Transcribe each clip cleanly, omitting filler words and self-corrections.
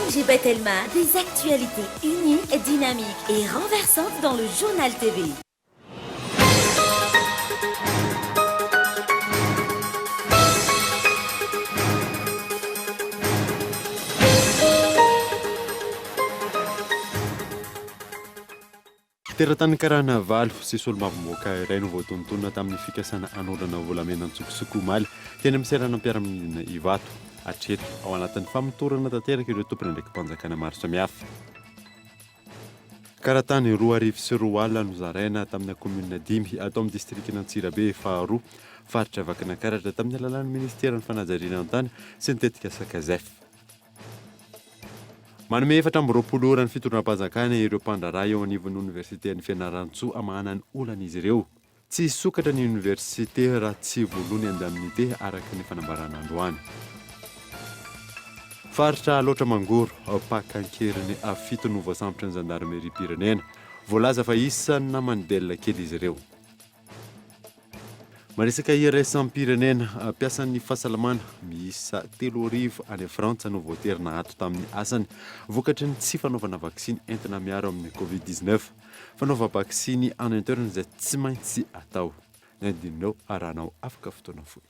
ONG Batelma, des actualités uniques, dynamiques et renversantes dans le Journal TV. Teratany karana valo sy solombavambahoaka iray no voatonontonona tamin'ny fikasana hanondrana volamena an-tsokosoko omaly teny amin'ny seranam-piaramanidina Ivato. Hatreto, ao anatin'ny famotorana tanteraka ireo tompon'andraiki-panjakana maro samihafa. Karatany 2002 nozaraina tamina kaominina dimy ato amin'ny distrikan'Antsirabe faharoa, faritra Vakinankaratra tamin'ny alalan'ny minisiteran'ny fanajariana ny tany sy ny tetikasa Cazef. Manome 24 ora ny fitondram-panjakana ireo mpandraharaha eo anivon'ny oniversiten'i Fianarantsoa hamahana ny olan'izy ireo. Tsy hisokatra ny oniversite raha tsy voaloa ny indemnité araka ny fanambarana androany. Faritra Alaotra Mangoro, mpaka an-keriny fito no voasambotry ny zandarimeriam-pirenena. Voalaza fa isan'ny naman'i Del kely izy ireo. Maresaka iraisam-pirenena, mpiasan'ny fahasalamana miisa 3000 any Frantsa no voatery naato tamin'ny asany vokatry ny tsy fanaovana vaksiny entina miaro amin'ny Covid 19. Fanaovam-baksiny any an-toerana izay tsy maintsy atao. Ny andininy arahanao afaka fotoana fohy.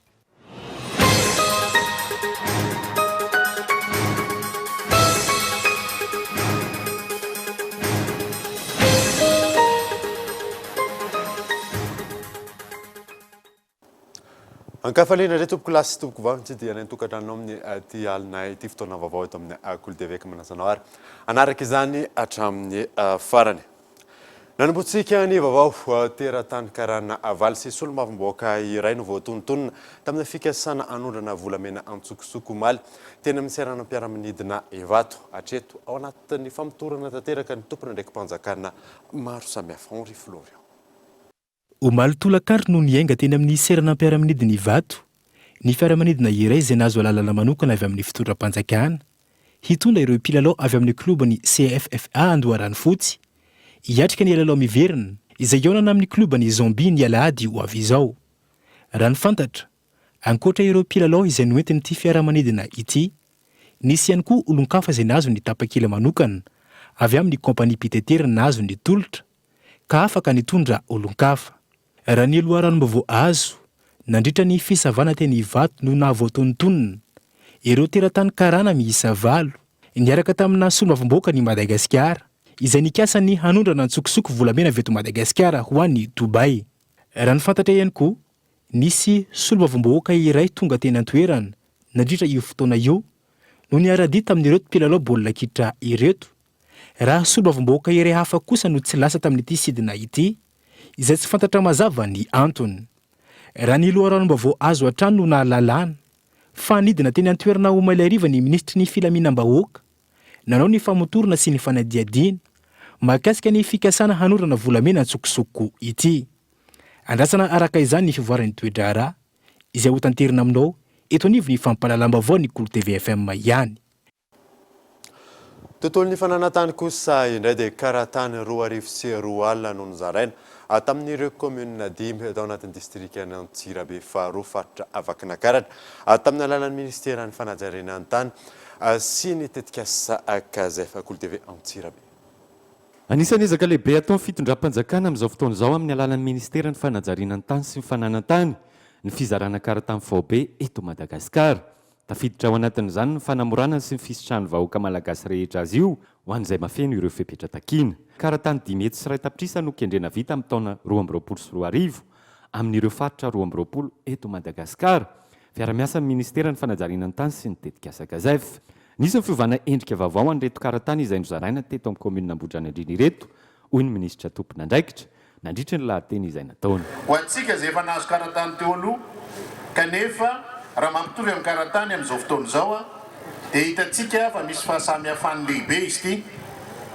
Ankafaliana indray tompoko lahy sy tompoko vavy mitsidika any an-tokantranonao amin'ny ity alina ity fotoana vaovao eto amin'ny Kolo TV ka manasa anao ary hanaraka izany hatramin'ny farany. Nanombohantsika ny vaovao, teratany karana valo sy solombavambahoaka iray no voatonontonona tamin'ny fikasana hanondrana volamena antsokosoko omaly teny amin'ny seranam-piaramanidina Ivato. Hatreto, ao anatin'ny famotorana tanteraka ny tompon'andraiki-panjakana maro samihafa. Henri Florian. Omaly tolakandro no niainga teny amin'ny seranam-piaramanidina Ivato ny fiaramanidina iray izay nahazo alalana manokana avy amin'ny fitondram-panjakana hitondra ireo mpilalao avy amin'ny kloban'ny CFFA Andoharanofotsy hiatrika ny lalao miverina izay hihaonana amin'ny kloban'i Zambie ny alahady ho avy izao. Raha ny fantatra, ankoatra ireo mpilalao izay noentin'ity fiaramanidina ity, nisy ihany koa olon-kafa izay nahazo ny tapakila manokana avy amin'ny kaompaniam-pitaterana nahazo ny tolotra ka afaka nitondra olon-kafa. Raha ny loharanom-baovao azo, nandritra ny fisavana teny Ivato no nahavoatonontonona ireo teratany karana miisa valo, niaraka tamina solombavambahoakan'i Madagasikara, izay nikasa ny hanondrana an-tsokosoko volamena avy eto Madagasikara ho any Dubaï. Raha ny fantatra ihany koa, nisy solombavambahoaka iray tonga teny an-toerana nandritra io fotoana io no niara-dia tamin'ireto mpilalao baolina kitra ireto, Raha solombavambahoaka iray hafa kosa no tsy lasa tamin'ity sidina ity, izay tsy fantatra mazava ny antony. Raha ny loharanom-baovao azo hatrany no nahalalana, fa nidina teny an-toerana omaly hariva ny minisitry ny filaminam-bahoaka, nanao ny famotorana sy ny fanadihadiana mahakasika ny fikasana hanorana volamena an-tsokosoko ity. Andrasana araka izany ny fivoaran'ny toe-draharaha, izay hotanterina aminao eto anivon'ny fampahalalam-baovao ny Kolo TV FM ihany. Tontolon'ny fananan-tany kosa indray dia karatany 2002 no nozaraina tamin'ireo kaominina dimy tao anatin'ny distrikan'Antsirabe faharoa, faritra Vakinankaratra, tamin'ny alalan'ny minisiteran'ny fanajariana ny tany sy ny tetikasa Cazef. Kolo TV Antsirabe. Anisan'ny ezaka lehibe ataon'ny fitondram-panjakana amin'izao fotoana izao amin'ny alalan'ny minisiteran'ny fanajariana ny tany sy ny fananan-tany ny fizarana karatany faobe eto Madagasikara. Tafiditra ao anatin'izany ny fanamorana sy ny fisitrahan'ny vahoaka malagasy rehetra azy io ho an'izay mafeno ireo fepetra takiana. Karatany 501 tapitrisa no kendrena vita amin'ny taona 2022 amin'ireo faritra 22 eto Madagasikara. Fiara-miasan'ny Ministeran'ny Fanajariana ny Tany sy ny tetikasa Gazef. Nisy ny fiovana endrika vaovao an'ireto karatany izay nozaraina teto amin'ny kaominina Ambohidranandriana ireto, hoy ny minisitra tompon'andraikitra. nandritry ny lahateny izay nataony. Ho antsika izay efa nahazo karatany teo aloha, kanefa raha mampitovy amin'ny karatany amin'izao fotoana izao dia hitantsika fa misy fahasamihafany lehibe izy ity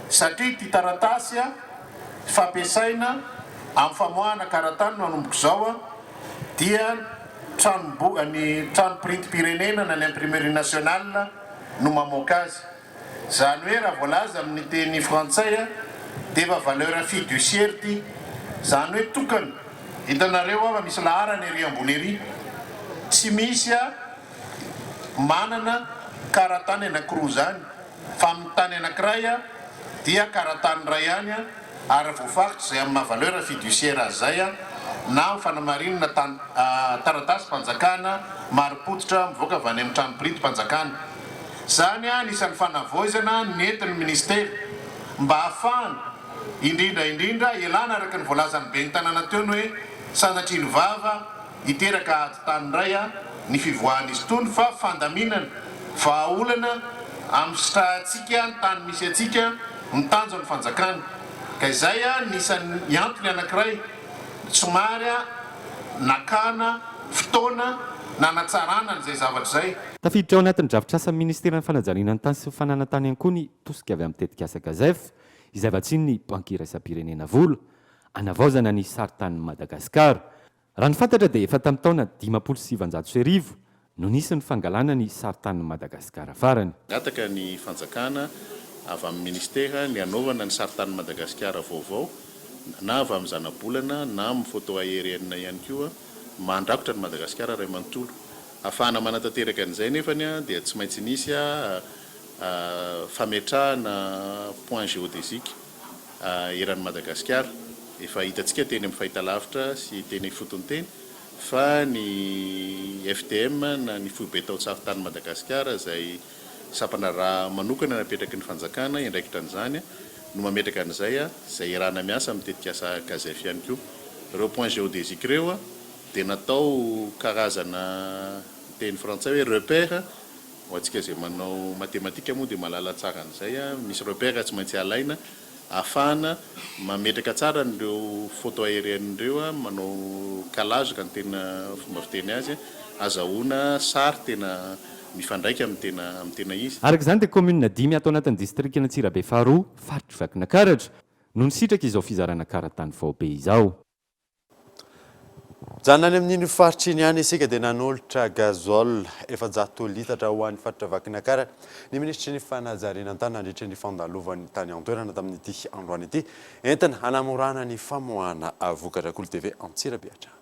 satria ity taratasy fampiasaina amin'ny famoahana karatany manomboka izao dia tranombo ny trano printim-pirenena na ny imprimerie nationale no mamoaka azy. Izany hoe raha voalaza amin'ny teny frantsay dia efa valeur fiduciaire ity. Izany hoe tokana. Hitanareo fa misy laharana ery ambony ery. Tsy misy manana karatany anakiroa izany. Fa amin'ny tany anankiray dia kara-tany iray ihany ary voafaritra izay amin'ny maha valeur fiduciaire azy izay na amin'ny fanamarinana tany taratasim-panjakana marim-pototra mivoaka avy any amin'ny trano printim-panjakana. Izany anisan'ny fanavaozana nentin'ny minisitera mba hahafahana, indrindra indrindra, ialana araka ny voalazan'ny ben'ny tanàna teo ny hoe sanatria ny vava Hiteraka ady tany indray ny fivoahan'izy itony fa fandaminana, vahaolana amin'ny fisitrahantsika ny tany misy antsika ny tanjon'ny fanjakana. Ka izay ny isan'ny antony anankiray somary nakana fotoana nanatsarana an'izay zavatra izay. Tafiditra ao anatin'ny drafitrasan'ny Ministeran'ny Fanajariana ny Tany sy ny Fananan-tany ihany koa ny tosika avy amin'ny tetikasa Gazef, izay vatsian'ny Banky Iraisam-pirenena vola, hanavaozana ny sarintanin'i Madagasikara. Raha ny fantatra dia efa tamin'ny taona 1950 no nisy ny fangalana ny sarintanin'i Madagasikara farany. Nangataka ny fanjakana avy amin'ny ministera ny hanaovana ny sarintanin'i Madagasikara vaovao na avy amin'ny zanabolana na amin'ny photo aérienne ihany koa mandrakotra an'i Madagasikara iray manontolo. Hahafahana manatanteraka an'izay nefany dia tsy maintsy nisy fametrahana point géodésique. eran'i Madagasikara. Efa hitantsika teny amin'ny fahitalavitra sy teny ifotony teny fa ny FTM na ny Foibe Tao-Tsaritanin'i Madagasikara izay sampandraharaha manokana napetraky ny fanjakana hiandraikitra an'izany no mametraka an'izay, izay iarahana miasa amin'ny tetikasa Cazef ihany koa. Ireo points géodésiques ireo dia natao karazana teny frantsay hoe repère Ho antsika izay manao matematika moa dia mahalala tsara an'izay, misy repère tsy maintsy alaina ahafahana mametraka tsara an'ireo photo aérienne ireo, manao calage raha ny tena fomba fiteny azy, azahoana sary tena mifandraika amin'ny tena amin'ny tena izy. Araka izany dia kaominina dimy ato anatin'ny distrikan'Antsirabe faharoa, faritr'i Vakinankaratra, no nisitraka izao fizarana kara-tany faobe izao. Mijanona any amin'iny faritra iny ihany isika dia nanolotra gazole 400 litatra ho an'ny faritra Vakinankaratra ny minisitry ny fanajariana an-tany nandritra ny fandalovany tany an-toerana tamin'ity androany ity entina hanamorana ny famoahana vokatra. Kolo TV Antsirabe hatrany.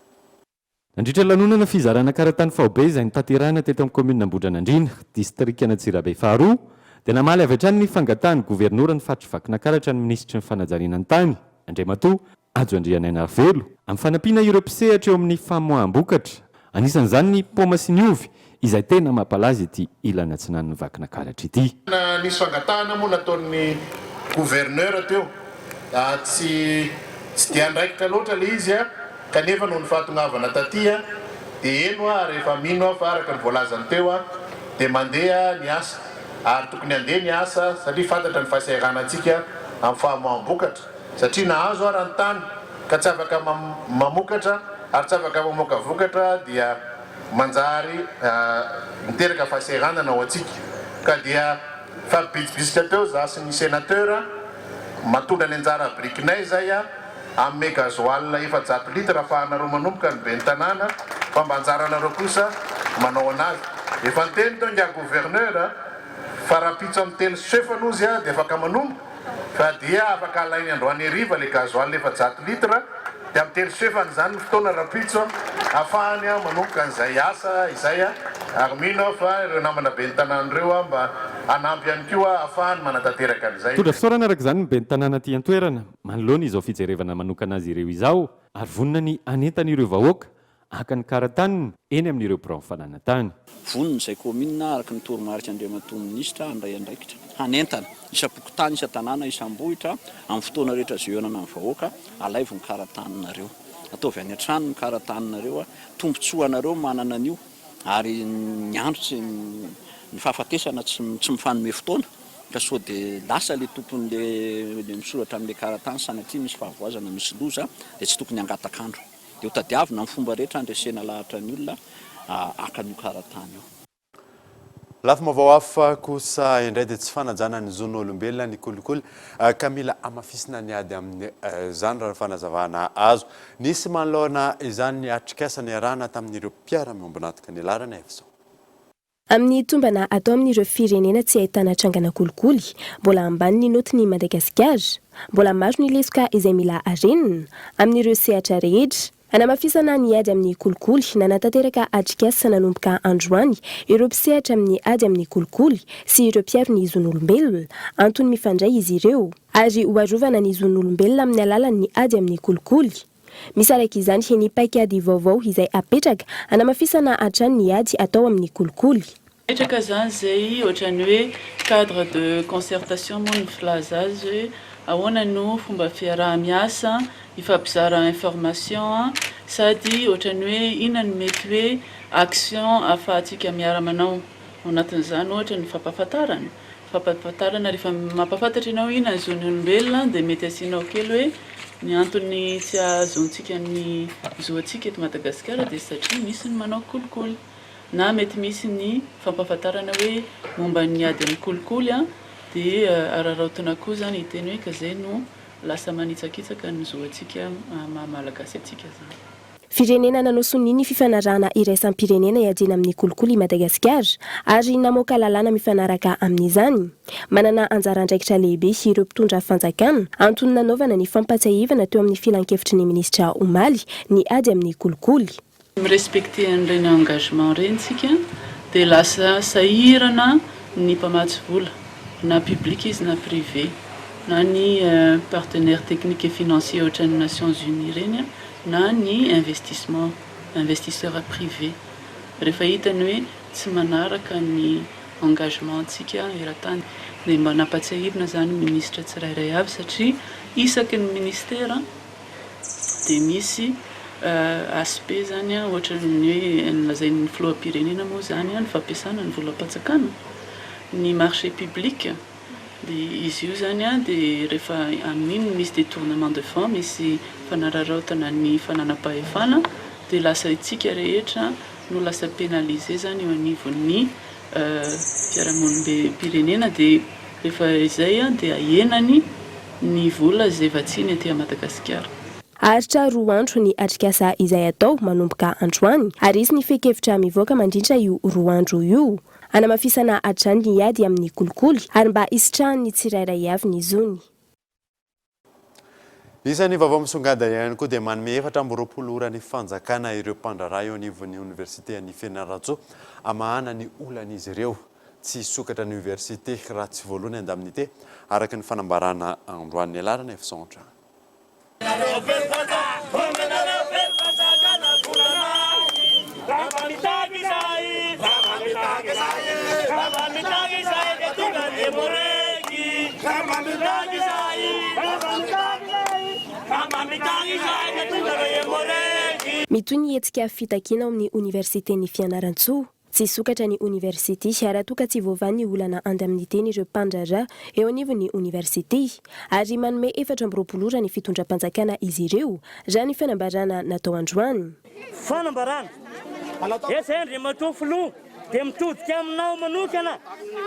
Nandritra ny lanonana fizarana karatany faobe izay notanterahina teto amin'ny kaominina Ambohidranandriana, distrikan'Antsirabe faharoa, dia namaly avy hatrany ny fangatahan'ny governoran'ny faritr'i Vakinankaratra ny minisitry ny fanajariana ny tany, Andriamatoa Hajo Andrianainarivelo, amin'ny fanampiana ireo mpisehatra eo amin'ny famoaham-bokatra, anisan'izany ny paoma sy ny ovy, izay tena mampalaza ity ilany atsinanan'i Vakinankaratra ity. Nisy fangatahana moa nataon'ny gouverneur teo, tsy tsy dia andraikitra loatra ilay izy kanefa noho ny fahatongavana taty dia heno ary efa mino aho fa araka ny voalazany teo dia mandeha ny asa ary tokony handeha ny asa satria fantatra ny fahasahiranantsika amin'ny famoaham-bokatra satria nahazo ara ny tany ka tsy afaka mamokatra ary tsy afaka mamoaka vokatra dia manjary miteraka fahasahiranana ho antsika ka dia mifampibitsibitsika teo za sy ny senateur matondra ny anjara birikinay zay a hanome gasoil 400 litre afahanareo manomboka ny ben'ny tanàna fa mba anjaranareo kosa manao anazy efa niteny teo ingahy gouverneur fa rahampitso amin'ny telo sy fefany ozy a dia afaka manomboka Fa dia afaka alainy androany hariva le gasoil 400 litres dia amin'ny telo sy fefany izany ny fotoana rahampitso ahafahany manomboka an'izay asa izay ary mino aho fa ireo namana ben'ny tanàna ireo mba hanampy ihany koa ahafahany manatanteraka an'izay. Mitondra fisaorana araka izany ny ben'ny tanàna aty an-toerana manoloana izao fijerevana manokana azy ireo izao ary vonona ny hanentana ireo vahoaka haka ny kara-taniny eny amin'ireo biraon'ny fananan-tany. Vonona izay kaominina araka ny toromarik'Andriamatoa Minisitra handray andraikitra hanentana isam-pokontany, isan-tanàna, isam-bohitra amin'ny fotoana rehetra izay hihaonana amin'ny vahoaka, alaivo ny kara-taninareo. Ataovy any an-trano ny kara-taninareo, tombontsoa anareo manana an'io ary ny andro tsy, ny fahafatesana tsy tsy mifanome fotoana ka sao dia lasa ilay tompon'ilay misoratra amin'ilay kara-tany sanatria misy fahavoazana, misy loza dia tsy tokony hangatak'andro. Dia ho tadiavina amin'ny fomba rehetra handresena lahatra ny olona haka an'io kara-tany io. Lafim-baovao hafa kosa indray dia tsy fanajana ny zon'olombelona ny kolikoly ka mila hamafisina ny ady amin'izany raha ny fanazavana azo. Nisy manoloana izany ny atrikasa niarahana tamin'ireo mpiara-miombon'antoka ny laharana Efso. Amin'ny tombana atao amin'ireo firenena tsy ahitana trangana kolikoly, mbola ambany ny notin'i Madagasikara. Mbola maro ny lesoka izay mila harenina, amin'ireo sehatra rehetra. Hanamafisana ny ady amin'ny kolikoly, nanatanteraka atrikasa nanomboka androany ireo mpisehatra amin'ny ady amin'ny kolikoly sy ireo mpiaro ny zon'olombelona. Antony mifandray izy ireo. Ary ho arovana ny zon'olombelona amin'ny alalan'ny ady amin'ny kolikoly. Misy araka izany ny paikady vaovao izay apetraka hanamafisana hatrany ny ady atao amin'ny kolikoly. Apetraka zany zay ohatran'ny hoe cadre de concertation moa ny filaza azy hoe ahoana no fomba fiaraha-miasa, hifampizara information sady ohatran'ny hoe inona no mety hoe action ahafahantsika miara-manao. Ao anatin'izany ohatra ny fampahafantarana, fampahafantarana rehefa mampahafantatra ianao inona ny zon'ny olombelona dia mety asianao kely hoe ny antony tsy ahazoantsika ny zo antsika eto Madagasikara dia satria misy ny manao kolikoly. Na mety misy ny fampahafantarana hoe momba ny ady amin'ny kolikoly dia araraotina koa izany hiteny hoe ka izay no lasa manitsakitsaka ny zo antsika maha Malagasy antsika izany. Firenena nanao sonia ny fifanarahana iraisam-pirenena iadiana amin'ny kolikoly i Madagasikara ary namoaka lalàna mifanaraka amin'izany. Manana anjara andraikitra lehibe ireo mpitondra fanjakana, antony nanaovana ny fampatsiahivana teo amin'ny filankevitry ny minisitra omaly ny ady amin'ny kolikoly. Mi-respecter an'ireny engagement ireny tsika dia lasa sahirana ny mpamatsy vola na public izy na privé na ny partenaire technique et financier ohatran'ny Nations Unies ireny na ny investissement investisseur privé rehefa hitany hoe tsy manaraka ny engagement antsika eran-tany dia mba nampatsiahivina izany ministra tsirairay avy satria isaky ny ministera dia misy aspect zany ohatran'ny hoe nolazain'ny filoham-pirenena moa zany ny fampiasana ny volam-panjakana, ny marché public dia izy io zany dia rehefa amin'iny no misy détournement de fonds, misy fanararaotana ny fananam-pahefana dia lasa isika rehetra no lasa pénalisé zany eo anivon'ny fiarahamonim-pirenena dia rehefa izay dia ahenany ny vola izay vatsiana ety Madagasikara. Haharitra roa andro ny atrikasa izay atao manomboka androany ary hisy ny fehin-kevitra mivoaka mandritra io roa andro io. Hanamafisana hatrany ny ady amin'ny kolikoly ary mba hisitrahan'ny tsirairay avy ny zony. Isan'ny vaovao misongada ihany koa dia manome 24 ora ny fanjakana ireo mpandraharaha eo anivon'ny oniversite an'i Fianarantsoa hamahana ny olan'izy ireo. Tsy hisokatra ny oniversite raha tsy voaloa ny indemnité, araka ny fanambarana androany. Ny laharana Efsontra. Mitohy ny hetsika fitakiana ao amin'ny oniversiten'i Fianarantsoa. Tsy hisokatra ny oniversite raha toa ka tsy voavaha ny olana indemnité-ny ireo mpandraharaha eo anivon'ny oniversite. Ary manome 24 ora ny fitondram-panjakana izy ireo, raha ny fanambarana natao androany. Fanambarana, Etsy Andriamatoa Filoha dia mitodika aminao manokana,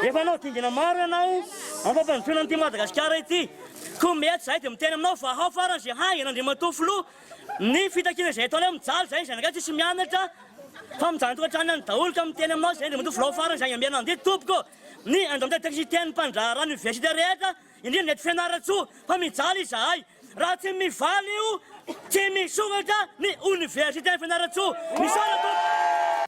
efa nanao dingana maro ianao amin'ny fampandrosoana an'ity Madagasikara ity, koa mety izahay dia miteny aminao vahao farany izay haingana Andriamatoa Filoha ny fitakiana izay ataonay, mijaly izahay ny zanakay tsisy mianatra fa mijanona tokantrano any daholo ka miteny aminao izahay Andriamatoa Filoha farany izay haingam-berina andidy tompoko ny Andriamatoa Taxi-Ten mpandraharaha ny Université rehetra indrindra ny eto Fianarantsoa fa mijaly izahay Raha tsy mivaly io, tsy misokatra ny oniversiten'i Fianarantsoa. Misaotra tompoko.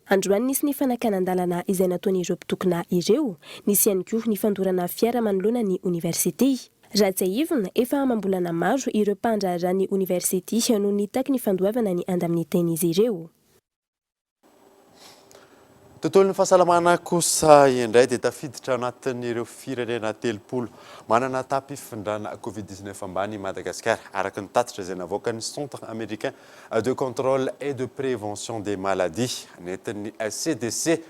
Androany nisy ny fanakanan-dalana izay nataon'ireo mpitokona ireo. Nisy ihany koa ny fandorana fiara manoloana ny oniversite. Raha tsiahivina, efa amam-bolana maro ireo mpandraharaha ny oniversite no nitaky ny fandoavana ny indemnité-n'izy ireo. Tontolon'ny fahasalamana kosa indray dia tafiditra anatin'ireo firenena 30 manana taham-pifindrana Covid 19 ambany i Madagasikara, araka ny tatitra izay navoakan'ny Centre Américain de Contrôle et de Prévention des Maladies nentin'ny CDC.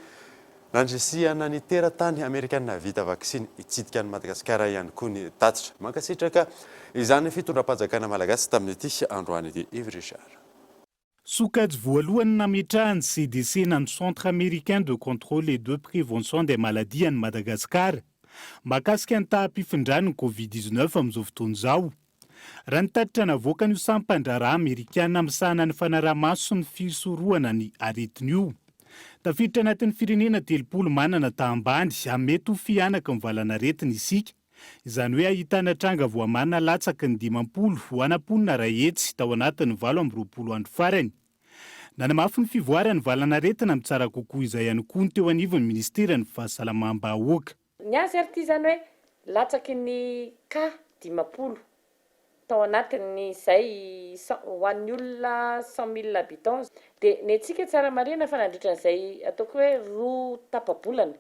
Nandrisihana ny teratany amerikana vita vaksiny hitsidika an'i Madagasikara ihany koa ny tatitra. Mankasitraka izany fitondram-panjakana malagasy tamin'ity androany ity. Yves Richard. Sokajy voalohany nametrahan'ny CDC na ny Centre Américain de Contrôle et de Prévention des Maladies an'i Madagasikara mahakasika ny taham-pifindran'ny Covid 19 amin'izao fotoana izao. Raha ny tatitra navoakan'io sampan-draharaha amerikana misahana ny fanaraha-maso sy ny fisorohana ny aretina io, tafiditra anatin'ny firenena 30 manana taha ambany amin'ny mety ho fihanaky ny valanaretina isika. Izany hoe ahitana tranga voamarina latsaky ny 50 ho ana mponina iray hetsy tao anatin'ny 28 andro farany. Nanamafy ny fivoaran'ny valan'aretina mitsara kokoa izay ihany koa ny teo anivon'ny minisiteran'ny Fahasalamam-bahoaka. Ny azy ary ity izany hoe latsaky ny cas 50 tao anatin'ny izay cent ho an'ny olona 100 mille habitants dia ny antsika tsara marihina fa nandritra an'izay ataoko hoe roa tapa-bolana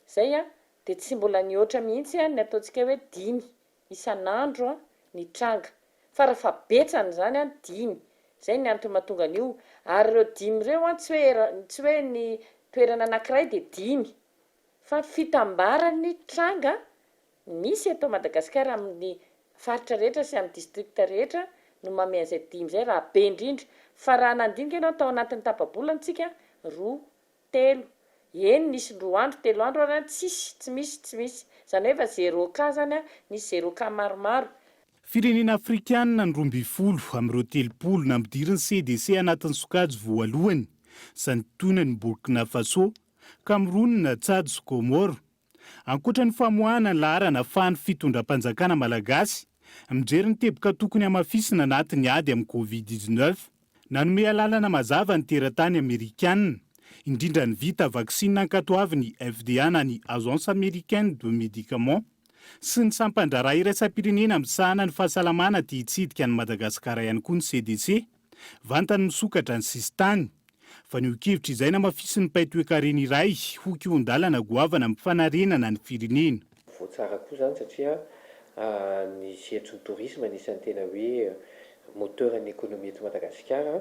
izay an dia tsy mbola nihoatra mihitsy ny ataontsika hoe dimy isan'andro ny tranga, farafahabetsany izany an dimy, izay ny antony mahatonga an'io, ary ireo dimy ireo an tsy hoe era- tsy hoe ny toerana anankiray dia dimy fa fitambaran'ny tranga misy eto Madagasikara amin'ny faritra rehetra sy amin'ny district rehetra no manome an'izay dimy izay raha be indrindra, fa raha nandinika ianao tao anatin'ny tapa-bolana tsika roa telo, eny nisy roa andro, telo andro ary an, tsisy, tsy misy, tsy misy, izany hoe efa zéro cas zany an, nisy zéro cas maromaro. Firenena afrikanina ny 12 amin'ireo 30 nampidirin'ny CDC anatin'ny sokajy voalohany, santionany Burkina Faso, Cameroun, Tchad sy Comores. Ankoatra ny famoahana ny laharana faha ny fitondram-panjakana malagasy, mijery ny teboka tokony hamafisina anatin'ny ady amin'ny Covid 19, Nanome alalana mazava ny teratany amerikana, indrindra ny vita vaksiny nankatoavin'ny FDA na ny Agence Américaine de Médicaments, sy ny sampan-draharaha iraisam-pirenena misahana ny fahasalamana te hitsidika an'i Madagasikara ihany koa ny CDC, vantany misokatra ny sisintany. Fanehoan-kevitra izay namafisin'ny mpahay toekarena iray ho kihon-dalana goavana amin'ny fanarenana ny firenena. Voa tsara koa izany satria ny sehatry ny tourisme anisan'ny tena hoe moteur ny économie eto Madagasikara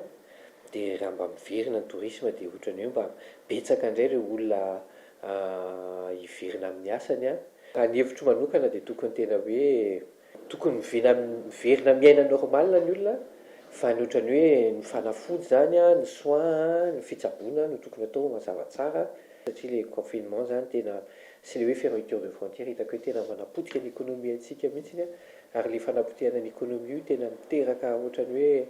dia raha mba miverina ny tourisme dia ohatran'ny hoe mba betsaka indray ireo olona hiverina amin'ny asany an. Raha ny hevitro manokana dia tokony tena hoe tokony mivena miverina miaina normal ny olona fa ny ohatran'ny hoe ny fanafody izany an, ny soins, ny fitsaboana no tokony atao mazava tsara satria le confinement zany tena sy le hoe fermeture de frontière hitako hoe tena manapotika ny économie antsika mihitsiny an. Ary le fanapotehana ny économie io tena miteraka ohatrany hoe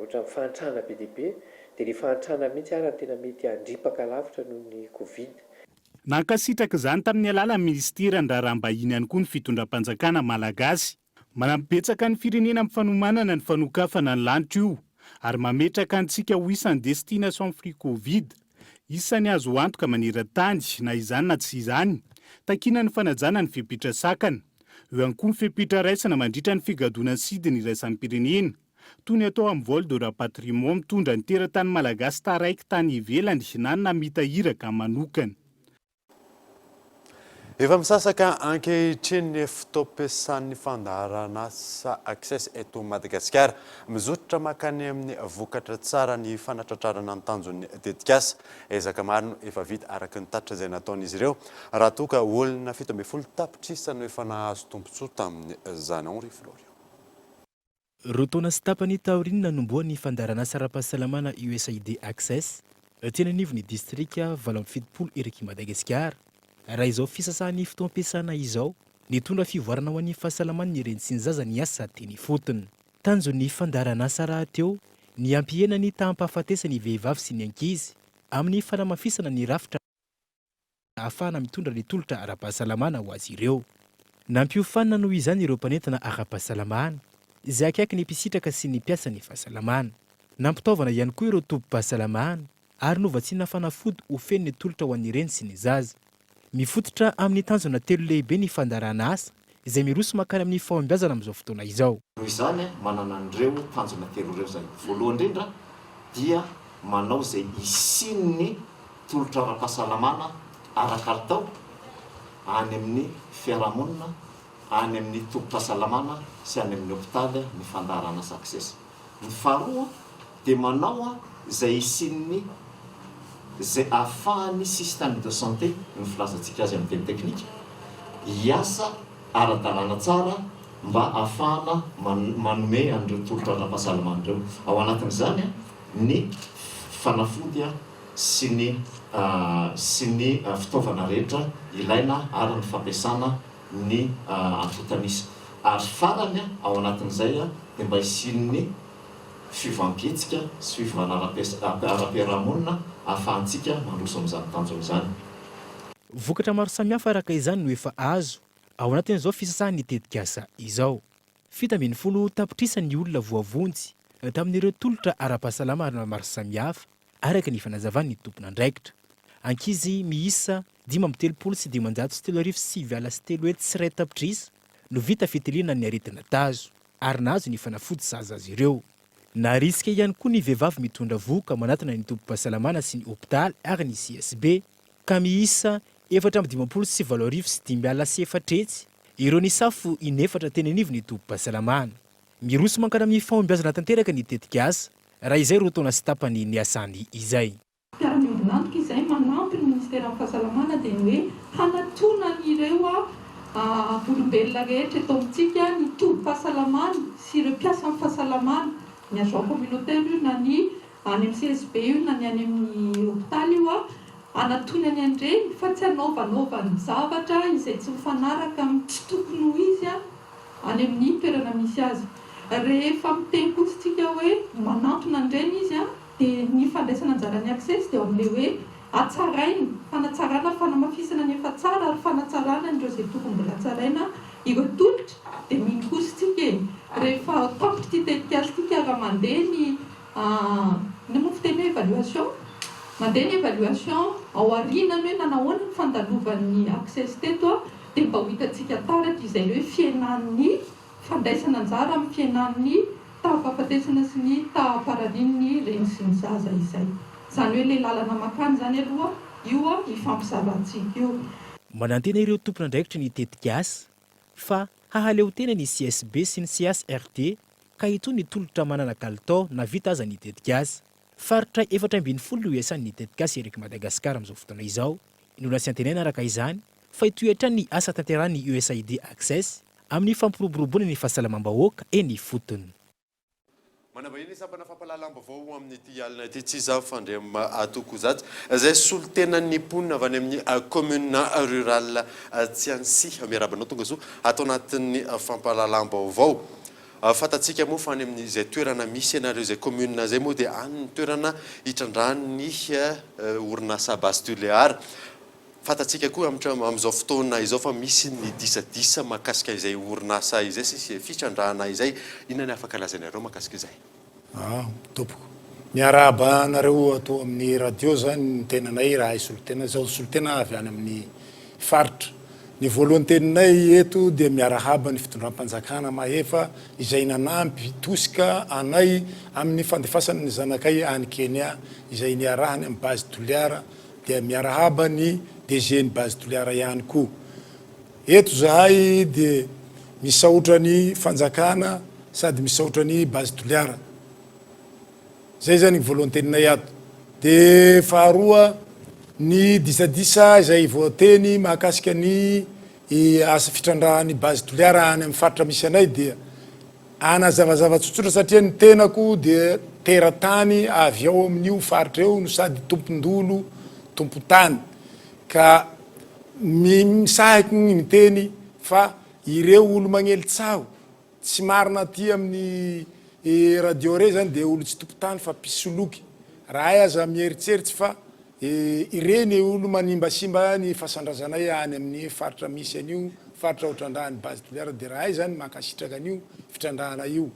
ohatrany fahantrana be dia be, dia le fahantrana mihitsy ara no tena mety handripaka lavitra noho ny covid. Nankasitraka izany tamin'ny alalan'ny minisiteran'ny Raharaham-bahiny ihany koa ny fitondram-panjakana malagasy. Manampy betsaka ny firenena amin'ny fanomanana ny fanokafana ny lanitra io ary mametraka antsika ho isan'ny destination free covid Isan'ny azo antoka maneran-tany, na izany na tsy izany, takiana ny fanajana ny fepetra sakana. Eo ihany koa ny fepetra raisina mandritra ny figadonan'ny sidina iraisam-pirenena, toy ny atao amin'ny vol de rapatriement mitondra ny teratany malagasy taraiky tany ivelany na namita iraka manokana. Efa misasaka ankehitriny ny fotoam-piasan'ny fandaharanasa Access eto Madagasikara. Mizotra mankany amin'ny vokatra tsara ny fanatratrarana ny tanjon'ny tetikasa. Ezaka maro no efa vita araka ny tatitra izay nataon'izy ireo, raha toa ka olona 17 tapitrisa no efa nahazo tombontsoa tamin'izany. Henri Florian. Roa taona sy tapany taorian'ny nanombohan'ny fandaharanasa ara-pahasalamana USAID Access teny anivon'ny distrika 78 erak'i Madagasikara, raha izao fisasahan'ny fotoam-piasana izao, nitondra fivoarana ho an'ny fahasalaman'ny reny sy ny zaza ny asa teny ifotony. Tanjon'ny fandaharanasa rahateo ny hampihena ny taham-pahafatesan'ny vehivavy sy ny ankizy amin'ny fanamafisana ny rafitra ahafahana mitondra ny tolotra ara-pahasalamana ho azy ireo. Nampiofanina noho izany ireo mpanentana ara-pahasalamana, izay akaiky ny mpisitraka sy ny mpiasan'ny fahasalamana. Nampitaovana ihany koa ireo tobim-pahasalamana ary novatsiana fanafody ho feno ny tolotra ho an'ny reny sy ny zaza. Mifototra amin'ny tanjona telo lehibe ny fandaharanasa, izay miroso mankany amin'ny fahombiazana amin'izao fotoana izao. Noho izany, manana an'ireo tanjona telo ireo izahay. Voalohany indrindra dia manao izay hisian'ny tolotra ara-pahasalamana ara-kalitao any amin'ny fiarahamonina, any amin'ny tobim-pahasalamana sy any amin'ny hopitaly ny fandaharana Success. Ny faharoa dia manao izay hisian'ny izay ahafahan'ny système de santé, ny filazantsika azy amin'ny teny teknika, hiasa ara-dalàna tsara mba ahafahana manome an'ireo tolotra ara-pahasalamana ireo. Ao anatin'izany ny fanafody sy ny sy ny fitaovana rehetra ilaina ary ny fampiasana ny antontan'isa. Ary farany ao anatin'izay dia mba hisian'ny fiovam-pihetsika sy fiovana ara-piarahamonina ahafahantsika mandroso amin'izany tanjona izany. Vokatra maro samihafa araka izany no efa azo ao anatin'izao fisasahan'ny tetikasa izao. 17 tapitrisa ny olona voavonjy tamin'ireo tolotra ara-pahasalamana maro samihafa, araka ny fanazavan'ny tompon'andraikitra. Ankizy miisa 335 390 tapitrisa no vita fitiliana ny aretina tazo ary nahazo ny fanafody sahaza azy ireo. Narisika ihany koa ny vehivavy mitondra vohoka manatona ny tobim-pahasalamana sy ny hopitaly ary ny CSB, ka miisa 854 005 ireo nisafo inefatra teny anivon'ny tobim-pahasalamana. Miroso mankany amin'ny fahombiazana tanteraka ny tetikasa, raha izay roa taona sy tapany niasany izay. Mpiara-miombon'antoka izay manampy ny Ministeran'ny Fahasalamana dia ny hoe hanatona an'ireo olombelona rehetra eto amintsika ny tobim-pahasalamana sy ireo mpiasan'ny fahasalamana, ny agent communautaire io na ny any amin'ny CSB io na ny any amin'ny hopitaly io, hanatonany an'ireny fa tsy hanaovanaovany zavatra izay tsy mifanaraka amin'ny tsy tokony ho izy any amin'ny toerana misy azy. Rehefa miteny kosa isika hoe manantona an'ireny izy Dia ny fandraisana anjaran'ny Access dia ao amin'ilay hoe hatsaraina, fanatsarana, fanamafisana ny efa tsara ary fanatsarana an'ireo izay tokony mbola hatsaraina ireo tolotra, dia mino kosa isika e! rehefa tapitra ity tetikasa ity ka raha mandeha ny inona moa fiteny hoe évaluation? mandeha ny évaluation ao aorianany hoe nanahoana ny fandalovan'ny Access teto dia mba ho hitantsika taratra izay hoe fihenan'ny Fandraisana anjara amin'ny fihenan'ny taham-pahafatesana sy ny taham-pararian'ny reny sy ny zaza izay. Izany hoe ilay lalana mankany izany aloha io ifampizarantsika io. Manantena ireo tompon'andraikitry ny tetikasa fa hahaleo tena ny CSB sy ny CHRD ka hitohy ny tolotra manana kalitao na vita aza ny tetikasa. Faritra 14 no iasan'ny tetikasa Eric Madagascar amin'izao fotoana izao. Nolasiantenaina araka izany fa hitohy hatrany ny asa tanterahin'ny USAID Access amin'ny fampiroboroboana ny fahasalamam-bahoaka eny ifotony. Manambahiny ny sampana fampahalalam-baovao amin'ity alina ity tsy iza fa Andriamatoa Kozatsy izay solontenan'ny mponina avy any amin'ny commune rurale Tsianisy. Miarahaba anao tongasoa ato anatin'ny fampahalalam-baovao. Fantatsika moa fa any amin'izay toerana misy anareo izay commune izay moa dia any ny toerana hitrandrahan'ny orinasa Base Tulear. Fantatsika koa amin'izao fotoana izao fa misy ny disadisa mahakasika izay orinasa izay sy izay fitrandrahana izay. Inona ny afaka lazainareo mahakasika izay? Ah, tompoko. Miarahaba anareo ato amin'ny radio zany ny tenanay raha hisolo tena, izaho solontena avy any amin'ny faritra. Ny voalohan-teninay eto dia miarahaba ny fitondram-panjakana mahefa izay nanampy tosika anay amin'ny fandefasana ny zanakay any Kenya izay niarahany amin'ny Base Toliara dia miarahaba ny DG ny Base Toliara ihany koa. Eto zahay dia misaotra ny fanjakana sady misaotra ny Base Toliara. Zay zany ny voalohan-teninay ato. Dia faharoa ny disadisa izay voateny mahakasika ny asa fitrandrahan'ny Base Toliara any amin'ny faritra misy anay dia Hanazavazava tsotsotra satria ny tenako dia teratany avy ao amin'io faritra io no sady tompon-dolo, tompon-tany ka misahiko ny miteny fa ireo olo magnely tsaho tsy marina aty amin'ny radio re zany dia olo tsy tompon-tany fa mpisoloky raha hay aza mieritseritsy fa Ireny olo manimbasimba ny fasandrazanay any amin'ny faritra misy an'io faritra hotrandrahan'ny Base Toliara dia rahay zany mankasitraka an'io fitrandrahana io.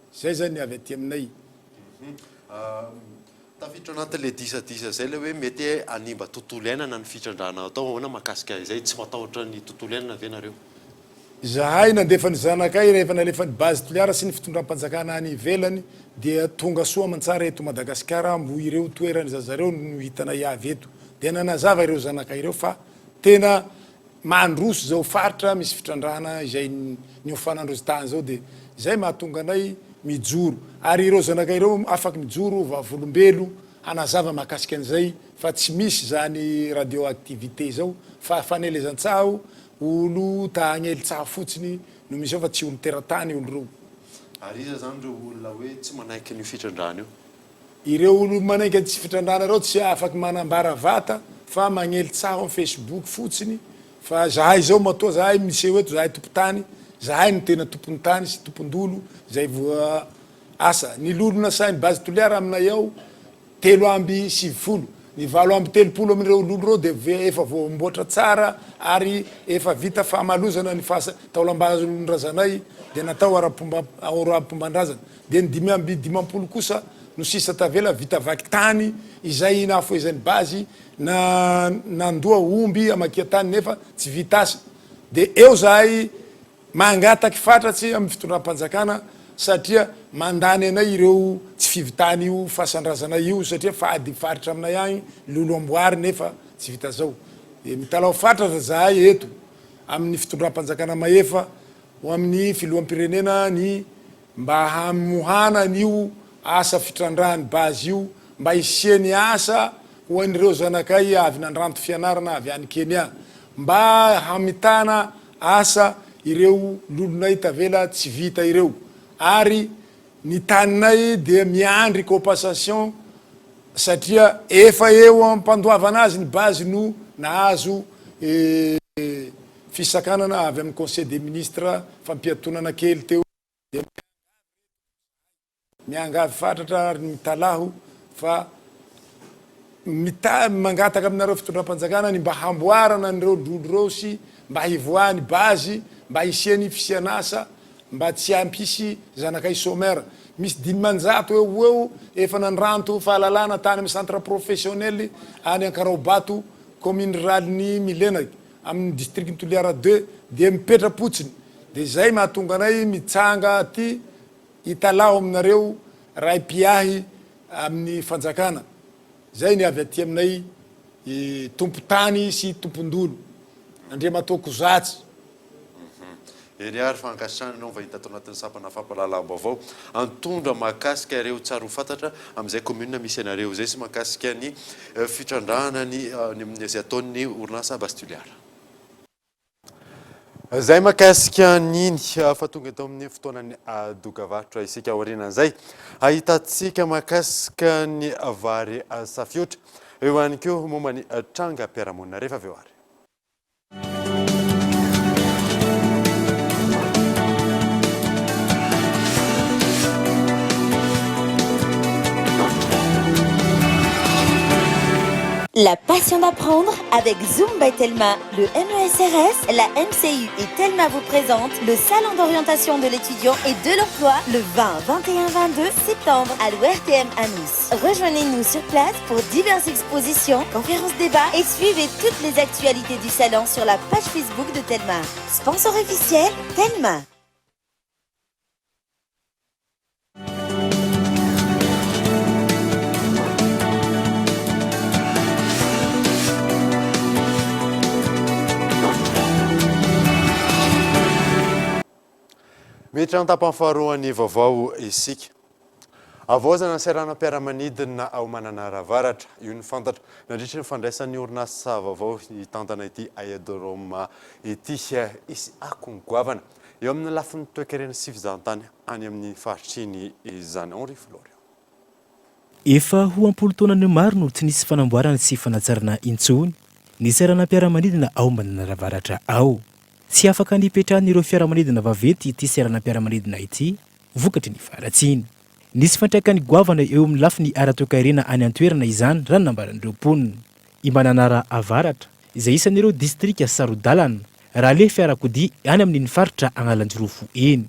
Zay zany ny avy aty aminay. Tafiditra ao anatin'ilay disadisa izay ilay hoe mety hanimba tontolo iainana ny fitrandrahana atao, ahoana mahakasika izay? Tsy matahotra ny tontolo iainana ve nareo? Izahay nandefa ny zanakay rehefa nalefan'ny Base Toliara sy ny fitondram-panjakana any ivelany dia tonga soa aman-tsara eto Madagasikara mbo ireo toeran'ny zazareo no hitanay avy eto dia nanazava ireo zanakay ireo fa tena mandroso izao faritra misy fitrandrahana izay niofanandrozy tany izao dia izay mahatonga anay mijoro ary ireo zanakay ireo afaky mijoro vavolombelo hanazava mahakasika an'izay fa tsy misy izany radioactivité izao fa fanelezan-tsaho Olo ta hagnely tsaho fotsiny no misy ao fa tsy olo teratany olo reo. Ary iza zany ireo olona hoe tsy manaiky an'io fitrandrahana io? Ireo olo manaiky an'tsy fitrandrahana reo tsy afaky manambara vata fa magnely tsaho am facebook fotsiny fa zahay zao matoa zahay miseho eto zahay tompotany zahay no tena tompony tany sy tompondolo zay voa asa ny lolo nasainy base toliara aminay ao 93. Ny 38 amin'ireo lolo ireo dia efa voamboatra tsara ary efa vita fahamalozana ny fasa taolam-balon-drazanay dia natao ara-pomba ara-pomban-drazana. Dia ny 55 kosa no sisa tavela vita vaky tany izay nahafohezan'ny base na nandoa omby hamakian-tany nefa tsy vita asa. Dia eo zahay Mangataky fatratsy amin'ny fitondram-panjakana satria mandany anay ireo tsy fivitan'io fasan-drazanay io satria fady faritra aminay agny lolo amboary nefa tsy vita zao. Dia mitalaho fatratra zahay eto amin'ny fitondram-panjakana mahefa ho amin'ny filoham-pirenena ny mba hamohana an'io asa fitrandrahan'ny base io mba hisian'ny asa ho an'ireo zanakay avy nandranto fianarana avy any Kenya mba hamitana asa ireo lolonay tavela tsy vita ireo ary ny taninay dia miandry compensation satria efa eo ampandoavana azy ny base no nahazo fisakanana avy amin'ny conseil des ministres fampiatonana kely teo dia miangavy fatratra ary mitalaho fa mita mangataka aminareo fitondram-panjakana ny mba hamboarana an'ireo lolo ireo sy mba hivoahan'ny base mba hisian'ny fisian'asa mba tsy hampisy zanakay chômeur. Misy 500 eo ho eo efa nandranto fahalalana tany amin'ny centre professionnel any Ankaraobato commune ruralin'i Milenaky amin'ny district-n'i Toliara ii dia mipetra-potsiny dia izay mahatonga anay mitsanga aty hitalaho aminareo ray mpiahy amin'ny fanjakana. Izay ny avy aty aminay tompon-tany sy tompon-dolo. Andriamatoa Kozatsy. Eny ary fa ankasitrahana ianao vahiny tato anatin'ny sampana fampahalalam-baovao antondra mahakasika ireo tsara ho fantatra amin'izay commune misy anareo izay sy mahakasika ny fitrandrahana ny izay ataon'ny orinasa Base Toliara. Izay mahakasika an'iny fa tonga eto amin'ny fotoanan'ny dokavarotra isika aorianan'izay ahitantsika mahakasika ny vary safiotra eo ihany koa momba ny trangam-piarahamonina rehefa avy eo ary. La passion d'apprendre avec Zoom by Telma. Le MESRS, la MCU et Telma vous présentent le salon d'orientation de l'étudiant et de l'emploi le 20, 21, 22 septembre à l'ORTM à Nice. Rejoignez-nous sur place pour diverses expositions, conférences débats et suivez toutes les actualités du salon sur la page Facebook de Telma. Sponsor officiel, Telma. Miditra an-tapany faharoan'ny vaovao isika. Havaozana ny seranam-piaramanidina ao Mananara Avaratra. Io no fantatra nandritry ny fandraisan'ny orinasa vaovao hitantana ity aerodrome ity. Hisy akony goavana eo amin'ny lafiny toekarena sy fizahantany any amin'ny faritra iny izany. Henri Florian. Efa ho am-polo taonany maro no tsy nisy fanamboarana sy fanatsarana intsony ny seranam-piaramanidina ao Mananara Avaratra ao. Tsy afaka nipetrahan'ireo fiaramanidina vaventy ity seranam-piaramanidina ity vokatry ny faharatsiany. Nisy fiantraikany goavana eo amin'ny lafiny ara-toekarena any an-toerana izany raha ny nambaran'ireo mponina. I Mananara Avaratra, izay isan'ireo distrika saro-dalana raha aleha fiarakodia any amin'iny faritra Agnalanjirofo iny.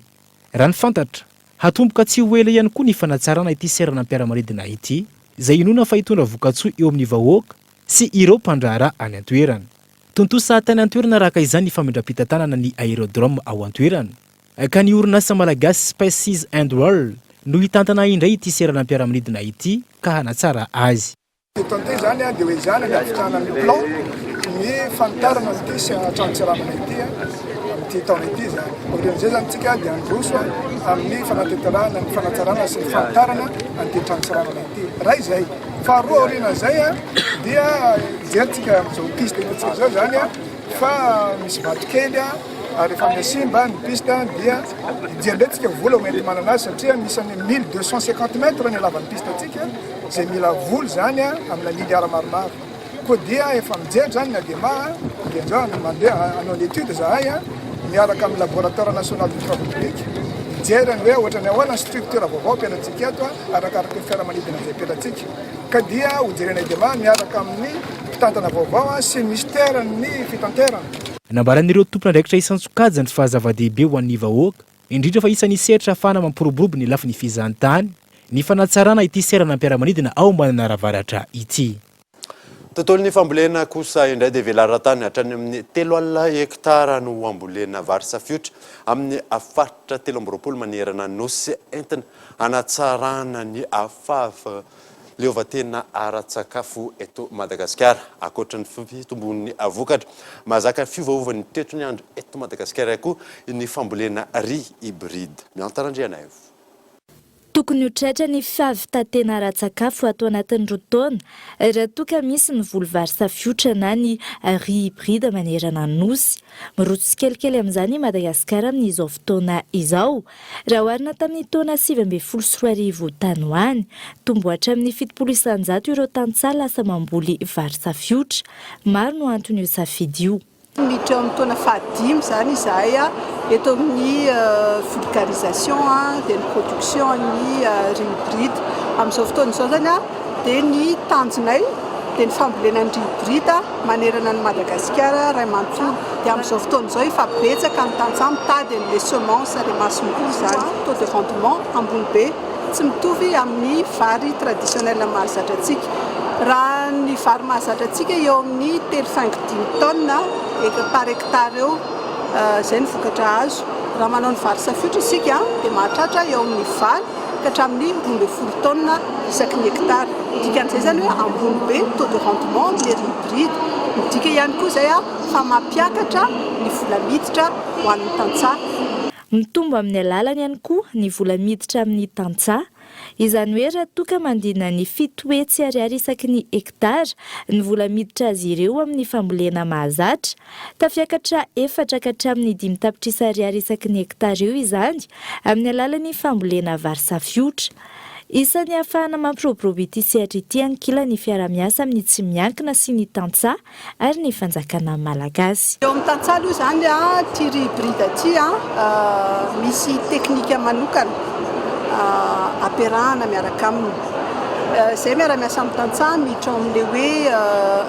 Raha ny fantatra, hatomboka tsy ho ela ihany koa ny fanatsarana ity seranam-piaramanidina ity, izay inoana fa hitondra vokatsoa eo amin'ny vahoaka sy ireo mpandraharaha any an-toerana. Tontosa tany an-toerana araka izany ny famindram-pitantanana ny aerodrome ao an-toerana. Ka ny orinasa malagasy Space Seas and World no hitantana indray ity seranam-piaramanidina ity ka hanatsara azy. Eto amin'ity izany dia ho ezahana ny havitrahana ny plan ny fanitarana an'ity trano-tseranana ity amin'ity taona ity izany. Aorian'izay izany isika dia handroso amin'ny fanatanterahana ny fanatsarana sy ny fanitarana an'ity trano-tseranana ity. Iray izay. Faharoa aorianan'izay dia hijerintsika amin'izao piste hitantsika izao izany fa misy vatokely ary efa mihasimba ny piste dia hijery indray tsika vola ho enti-manana azy satria misy any 1250 mètres ny halavan'ny piste antsika izay mila vola izany amina milliards maromaro koa dia efa mijery izany ny ADEMA dia izao mandeha hanao ny étude zahay ny miaraka amin'ny Laboratoire National de Travaux Publics hijery ny hoe ohatran'ny ahoana ny structure vaovao ampianatsika eto arakaraky ny fiaramanidina izay ampianatsika ka dia hojerena Edema miaraka amin'ny mpitantana vaovao sy ny minisiteran'ny fitanterana. Nambaran'ireo tompon'andraikitra isan-tsokajiny fa zava-dehibe ho an'ny vahoaka, indrindra fa isan'ny sehatra ahafahana mampiroborobo ny lafiny fizahantany, ny fanatsarana ity seranam-piaramanidina ao Mananara Avaratra ity. Tontolon'ny fambolena kosa indray dia velaran-tany hatrany amin'ny 30 hektara no hambolena vary safiotra amin'ny faritra 23 manerana ny Nosy entina hanatsarana ny fahaleovantena ara-tsakafo eto Madagasikara. Ankoatra ny fitomboan'ny vokatra, mahazaka ny fiovaovan'ny toetry ny andro eto Madagasikara ihany koa ny fambolena riz hybride. Miantsa Randrianaivo. Tokony ho tratra ny fahavitan-tena ara-tsakafo ato anatin'ny roa taona raha toa ka misy ny voly vary safiotra na ny riz hybride manerana ny Nosy. Miroso tsikelikely amin'izany i Madagasikara amin'izao fotoana izao, raha oharina tamin'ny taona 2019 tany ho any. Tombo hatramin'ny 70% ireo tantsaha lasa mamboly vary safiotra. Maro no anton'io safidy io. Miditra eo amin'ny taona fahadimy izany izahay eto amin'ny vulgarisation dia ny production ny riz hybride. Amin'izao fotoana izao izany dia ny tanjonay dia ny fambolena ny riz hybride manerana an'i Madagasikara iray manontolo. Dia amin'izao fotoana izao efa betsaka ny tantsaha mitady an'ilay semence, ilay masomboly izany. Taux de rendement ambony be. Tsy mitovy amin'ny vary traditionnel mahazatra antsika. Raha ny vary mahazatra antsika eo amin'ny telo faingo dimy tonnes par hectare eo, izay ny vokatra azo. Raha manao ny vary safiotra isika dia mahatratra eo amin'ny valo ka hatramin'ny 12 tonnes isaky ny hectare. Dikan'izay izany hoe ambony be ny taux de rendement amin'ilay riz hybride. Midika ihany koa izay fa mampiakatra ny vola miditra ho an'ny tantsaha. Mitombo amin'ny alalany ihany koa ny vola miditra amin'ny tantsaha. Izany hoe raha toa ka mandina ny 700 ariary isaky ny hektara ny vola miditra azy ireo amin'ny fambolena mahazatra, tafiakatra efatra ka hatramin'ny dimy tapitrisa ariary isaky ny hektara eo izany amin'ny alalan'ny fambolena vary safiotra. Isan'ny ahafahana mampiroborobo ity sehatra ity ankilany ny fiaraha-miasa amin'ny tsy miankina sy ny tantsaha ary ny fanjakana malagasy. Eo amin'ny tantsaha aloha izany ity riz hybride ity misy teknika manokana ampiarahana miaraka aminy. Izay miara-miasa amin'ny tantsaha miditra ao amin'ilay hoe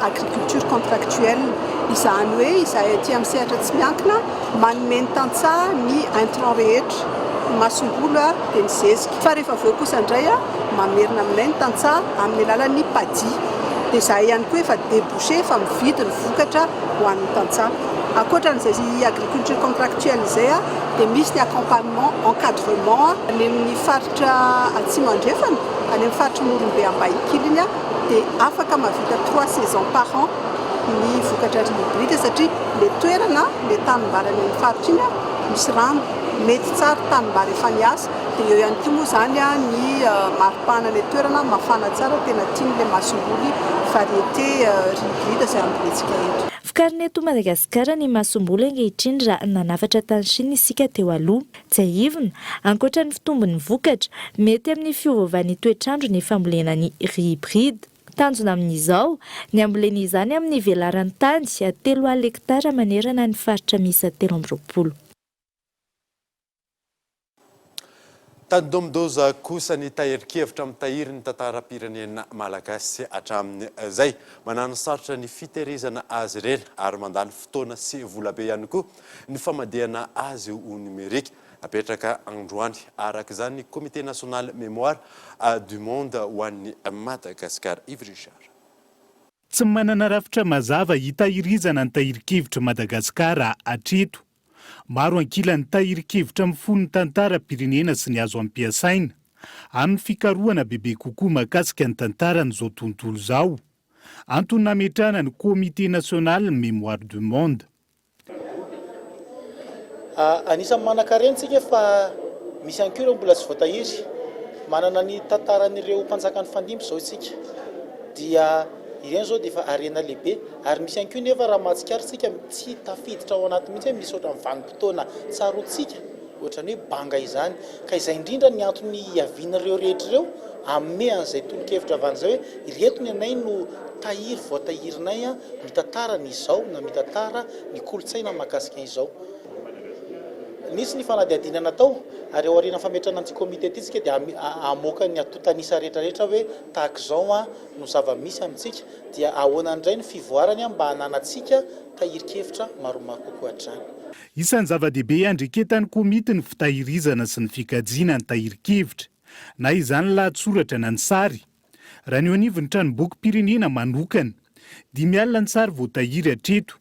agriculture contractuelle. Izany hoe izahay aty amin'ny sehatra tsy miankina manome ny tantsaha ny intrants rehetra, ny masomboly dia ny zezika. Fa rehefa avy eo kosa indray mamerina aminay ny tantsaha amin'ny alalan'ny PADI. Dia izahay ihany koa efa débouché, efa mividy ny vokatra ho an'ny tantsaha. Ankoatra an'izay agriculture contractuelle izay dia misy ny accompagnement, encadrement any amin'ny faritra Atsimo Andrefana, any amin'ny faritr'i Morombe Ambahikily iny dia afaka mahavita trois saisons par an ny vokatra riz hybride satria ilay toerana, ilay tanimbary any amin'ny faritra iny misy rano, mety tsara, tanimbary efa niasa. Dia eo ihany koa moa izany ny maripana any an-toerana, mafana tsara, tena tian'ilay masomboly variété riz hybride izay ambolentsika eto. Vokarina eto Madagasikara ny masomboly ankehitriny raha nanafatra tany Chine isika teo aloha. Tsiahivina, ankoatra ny fitombon'ny vokatra, mety amin'ny fiovaovan'ny toetr'andro ny fambolena ny riz hybride. Tanjona amin'izao, ny hambolena izany amin'ny velaran-tany 30 hektara manerana ny faritra miisa 23. Tandindomin-doza kosa ny tahirin-kevitra mitahiry ny tantaram-pirenena malagasy hatramin'izay. Manano sarotra ny fitehirizana azy ireny ary mandany fotoana sy volabe ihany koa ny famadihana azy ho nomerika. Napetraka androany araka izany ny Comité National Mémoire du Monde ho an'i Madagasikara. Yves Richard. Tsy manana rafitra mazava hitahirizana ny tahirin-kevitr'i Madagasikara hatreto. Maro ankilan'ny tahirin-kevitra mifono ny tantaram-pirenena sy ny azo ampiasaina amin'ny fikarohana bebe kokoa mahakasika ny tantaran'izao tontolo izao. Antony nametrahana ny Comité National Mémoire du Monde. Anisan'ny manan-karena isika fa misy ihany koa ireo mbola tsy voatahiry. Manana ny tantaran'ireo mpanjaka nifandimby izao isika dia ireny izao dia efa harena lehibe. Ary misy ihany koa nefa raha mahatsikaritra isika tsy tafiditra ao anaty mihitsy hoe misy ohatran'ny vanim-potoana tsaroantsika ohatran'ny hoe banga izany. Ka izay indrindra ny antony hiavian'ireo rehetra ireo hanome an'izay tolo-kevitra avy any izay hoe ireto ny anay no tahiry voatahirinay mitantara ny izao na mitantara ny kolontsaina mahakasika izao. Nisy ny fanadihadiana natao ary aorian'ny fametrahana an'ity comité ity isika dia hamoaka ny antontan'isa rehetra rehetra hoe tahaka izao no zava-misy amintsika dia ahoana indray ny fivoarany mba hananantsika tahirin-kevitra maromaro kokoa hatrany. Isan'ny zava-dehibe iandreketan'ny komity ny fitahirizana sy ny fikajiana ny tahirin-kevitra, na izany lahatsoratra na ny sary. Raha ny eo anivon'ny tranombokim-pirenena manokana, 50 ny sary voatahiry hatreto.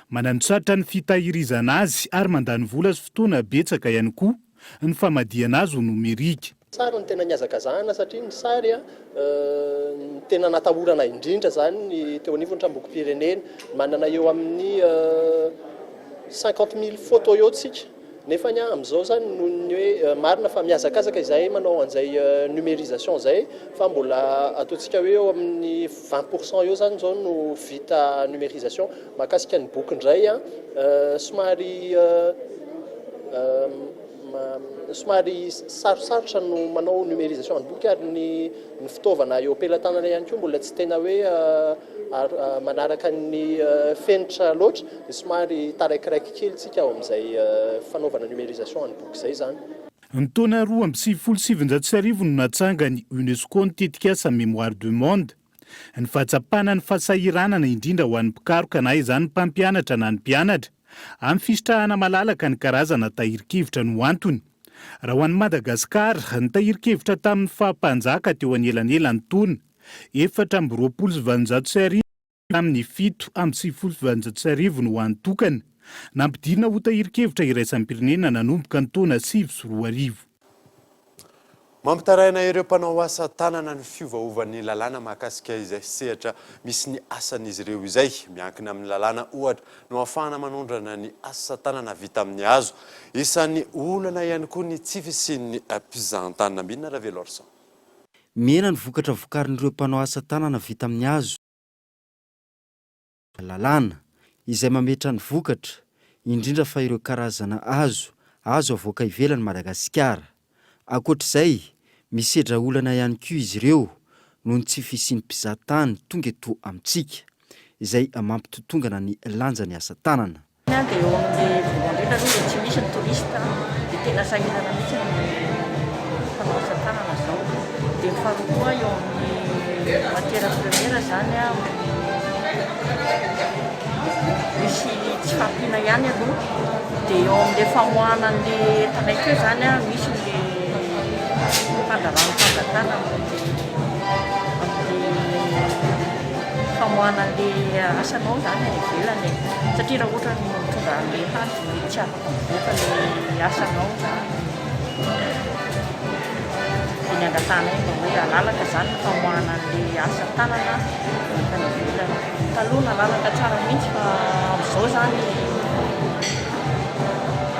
Mananosarotra ny fitahirizana azy ary mandany vola sy fotoana betsaka ihany koa ny famadihana azy ho nomerika. Sary no tena nihazakazahana satria ny sary no tena natahorana indrindra izany teo anivon'ny tranombokim-pirenena. Manana eo amin'ny 50 mille photos eo tsika. Nefa ny amin'izao izany noho ny hoe marina fa mihazakazaka izahay manao an'izay numérisation izay fa mbola ataontsika hoe eo amin'ny 20 pour cent eo izany izao no vita numérisation. Mahakasika ny boky indray somary somary sarosarotra no manao numérisation ny boky ary ny ny fitaovana eo am-pelatanana ihany koa mbola tsy tena hoe manaraka ny fenitra loatra dia somary taraikiraiky kely tsika ao amin'izay fanaovana numérisation ny boky izay izany. Ny taona 1992 no natsangan'ny Unesco ny tetikasa Mémoire du Monde. Ny fahatsapana ny fahasahiranana indrindra ho an'ny mpikaroka na izany mpampianatra na ny mpianatra amin'ny fisitrahana malalaka ny karazana tahirin-kevitra no antony. Raha ho an'i Madagasikara, ny tahirin-kevitra tamin'ny faha-mpanjaka teo anelanelan'ny taona 1824 tamin'ny 1897 no hany tokana nampidirina ho tahirin-kevitra iraisam-pirenena nanomboka ny taona 2009. Mampitaraina ireo mpanao asa tanana ny fiovaovan'ny lalàna mahakasika izay sehatra misy ny asan'izy ireo izay. Miankina amin'ny lalàna, ohatra, no ahafahana manondrana ny asa tanana vita amin'ny hazo. Isan'ny olana ihany koa ny tsy fisian'ny mpizahantany. Nambinina Ravelorson. Mihena ny vokatra vokarin'ireo mpanao asa tanana vita amin'ny hazo. Lalàna, izay mametra ny vokatra, indrindra fa ireo karazana hazo azo avoaka ivelan'i Madagasikara. Ankoatra izay, misedra olana ihany koa izy ireo noho ny tsy fisian'ny mpizaha tany tonga eto amintsika, izay mampitotongana ny lanjan'ny asa tanana. Dia eo amin'ny voalohany indrindra aloha dia tsy misy ny touriste dia tena sahirana mihitsy ny mpanao asa tanana izao. Dia ny faharoa koa eo amin'ny matière première izany misy tsy fahampiana ihany aloha. Dia eo amin'ilay famoahana an'ilay entana koa izany misy ny fandraran'ny fanjakana amin'ny famoahana an'ilay asanao izany any ivelany e. Satria raha ohatra ny mitondra an'ilay hazo dia tsy afaka mivoaka ilay asanao izany. Dia ny angatahanay mba hoe halalaka izany ny famoahana an'ilay asa tanana mivoaka any ivelany. Taloha nalalaka tsara mihitsy fa amin'izao izany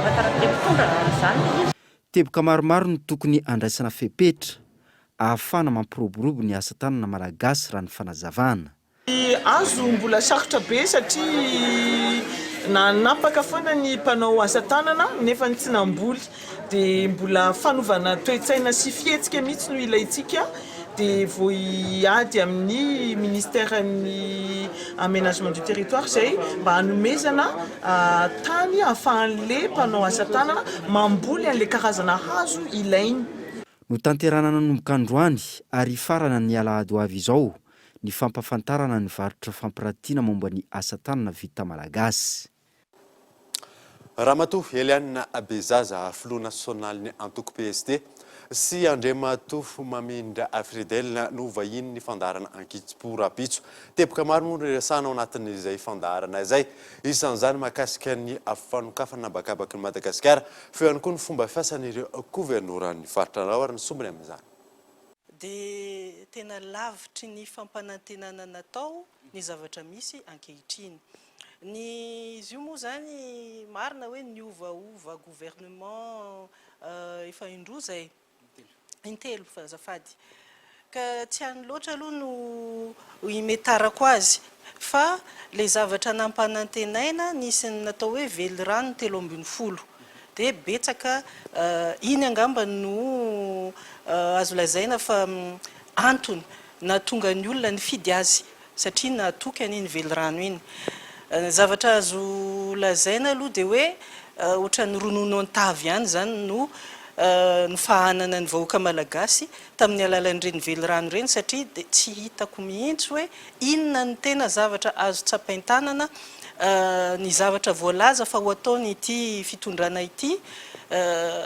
arakarak'ilay mpitondra izany ilay izy. Teboka maromaro no tokony handraisana fepetra ahafahana mampiroborobo ny asa tanana malagasy raha ny fanazavana. Ny hazo mbola sarotra be satria nanapaka foana ny mpanao asa tanana nefa tsy namboly dia mbola fanovana toe-tsaina sy fihetsika mihitsy no ilaintsika dia vao hiady amin'ny ministeran'ny aménagement du territoire izay mba hanomezana tany ahafahan'le mpanao asa tanana mamboly an'le karazana hazo ilainy. Notanterahina nanomboka androany ary hifarana ny alahady ho avy izao ny fampahafantarana ny varotra fampiratiana momba ny asa tanana vita malagasy. Ramatoa Eliane Bezaza, filoha nasionalin'ny antoko PSD, sy Andriamatoa Mamindra Fridel no vahinin'ny fandaharana Ankitsipo rahampitso. Teboka maro moa no resahana ao anatin'izay fandaharana izay. Isan'izany mahakasika ny fanokafana habakabakin'i Madagasikara, fa eo ihany koa ny fomba fiasan'ireo governoran'ny faritra. Araho ary ny sombiny amin'izany. Dia tena lavitry ny fampanantenana natao ny zavatra misy ankehitriny. Ny izy io moa izany marina hoe niovaova gouvernement efa indroa izay. Intelo fa azafady. Ka tsy any loatra aloha no imetarako azy fa ilay zavatra nampanantenaina nisy ny natao hoe velirano 13 dia betsaka iny angamba no azo lazaina fa antony nahatonga ny olona nifidy azy satria nahatoky an'iny velirano iny. Ny zavatra azo lazaina aloha dia hoe. Ohatran'ny ronono an-tavy ihany izany no nofahanana ny vahoaka malagasy tamin'ny alalan'ireny velirano ireny satria dia tsy hitako mihitsy hoe inona no tena zavatra azo tsapain-tanana ny zavatra voalaza fa ho ataon'ity fitondrana ity.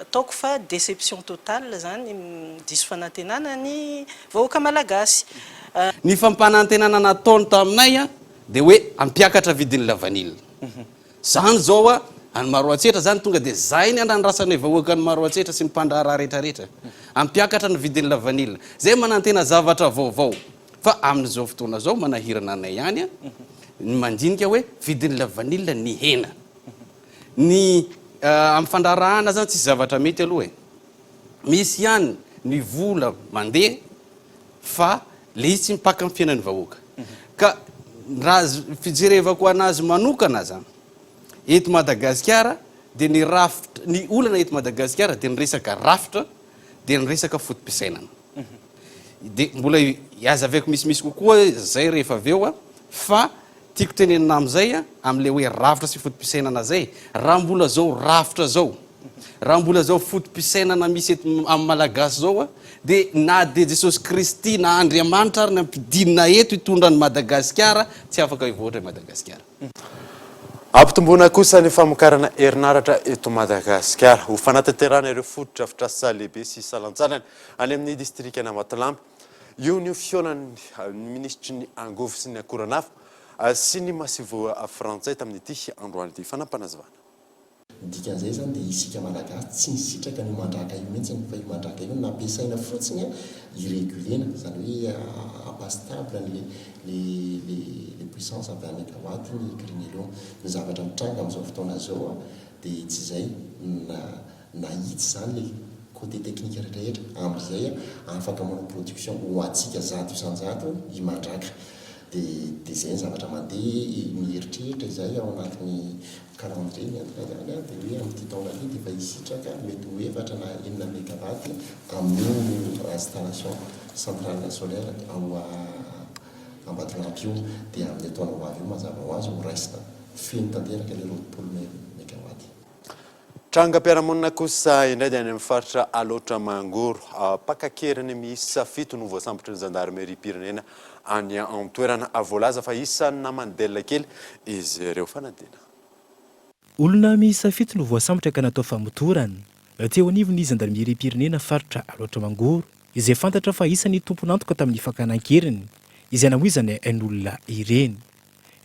Ataoko fa déception totale izany, diso fanantenana ny vahoaka malagasy. Ny fampanantenana nataony taminay dia hoe hampiakatra vidin'ny lavanila. Zany zao a, any Maroantsetra zany tonga dia zay ny andrasanay vahoakan'i Maroantsetra sy ny mpandraharaha rehetra rehetra. Hampiakatra ny vidin'ny lavanila. Zay manantena zavatra vaovao. Fa amin'izao fotoana zao manahirana anay ihany ny mandinika hoe vidin'ny lavanila nihena. Ny amin'ny fandraharahana zany tsisy zavatra mety aloha e. Misy ihany ny vola mandeha fa le izy tsy mipaka amin'ny fiainan'ny vahoaka. Ka raha fijerevako anazy manokana zany, eto Madagasikara dia ny rafitra, ny olana eto Madagasikara dia ny resaka rafitra, dia ny resaka foto-pisainana. Dia mbola hazavaiko misimisy kokoa zay rehefa avy eo fa Tiako tenenina amin'izay, amin'ilay hoe rafitra sy foto-pisainana izay, raha mbola izao rafitra izao, raha mbola izao foto-pisainana misy eto amin'ny Malagasy izao, dia na dia Jesosy Kristy na Andriamanitra ary no ampidinina eto hitondra an'i Madagasikara, tsy afaka hivoatra i Madagasikara. Ampitomboina kosa ny famokarana herinaratra eto Madagasikara, ho fanatanterahana ireo fotodrafitrasa lehibe sy salantsalany any amin'ny distrikan'Ambatolampy. Io ny fihaonan'ny minisitry ny angovo sy ny akoranafo sy ny masoivoho frantsay tamin'ity androany ity. Fanampinazavana. Ny dikan'izay izany dia isika Malagasy tsy nisitraka an'io mandraka io mihitsy fa io mandraka io nampiasaina fotsiny hi-reguler-na, izany hoe hampa-stable an'le le le le puissance avy any megawatt ny Grinello. Ny zavatra mitranga amin'izao fotoana izao dia tsy izay na Nahitsy izany le côté technique rehetrarehetra, amin'izay afaka manao production ho antsika 100% i Mandraka. Dia dia izay ny zavatra mandeha, mieritreritra izahay ao anatin'ny calendrier ny antoka izany dia hoe amin'ity taona ity dia efa hisitraka mety ho efatra na enina megawatt amin'io installation centrale solaire ao Ambatolampy io. Dia amin'ny taona ho avy io mazava ho azy ho raisina feno tanteraka ilay 20 megawatt. Trangam-piarahamonina kosa indray dia any amin'ny faritra Alaotra Mangoro. Mpaka an-keriny miisa fito no voasambotry ny zandarimeriam-pirenena any an-toerana. Voalaza fa isan'ny naman'i Del kely izy ireo. Fanadihana. Olona miisa fito no voasambotra ka natao famotorana teo anivon'ny zandarimeriam-pirenena faritra Alaotra Mangoro, izay fantatra fa isan'ny tompon'antoka tamin'ny fakana an-keriny izay namoizana ain'olona ireny.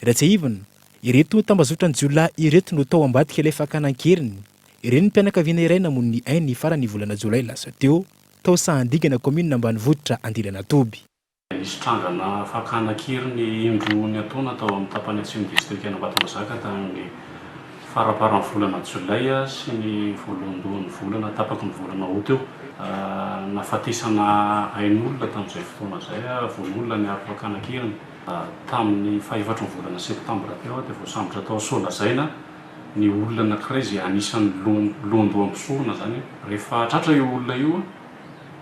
Raha tsiahivina, ireto tambazotran-jiolahy ireto no tao ambadika ilay fakana an-keriny renim-pianakaviana iray namono ny ainy ny faran'ny volana jolay lasa teo, tao Sahandigana, kaominina ambanivohitra Andilanatoby. Nisy trangana fakana an-keriny indroa niantaona tao amin'ny tapany atsimon'ny distrikan'Ambatondrazaka tamin'ny faramparan'ny volana jolay sy ny voalohandohan'ny volana tapaky ny volana août teo. Nahafatesana ain'olona tamin'izay fotoana izay, vono olona niaro fakana an-keriny. Tamin'ny fahefatry ny volana septambra teo dia voasambotra tao Soalazaina ny olona anankiray izay anisan'ny lohandoham-pisorona izany. Rehefa tratra io olona io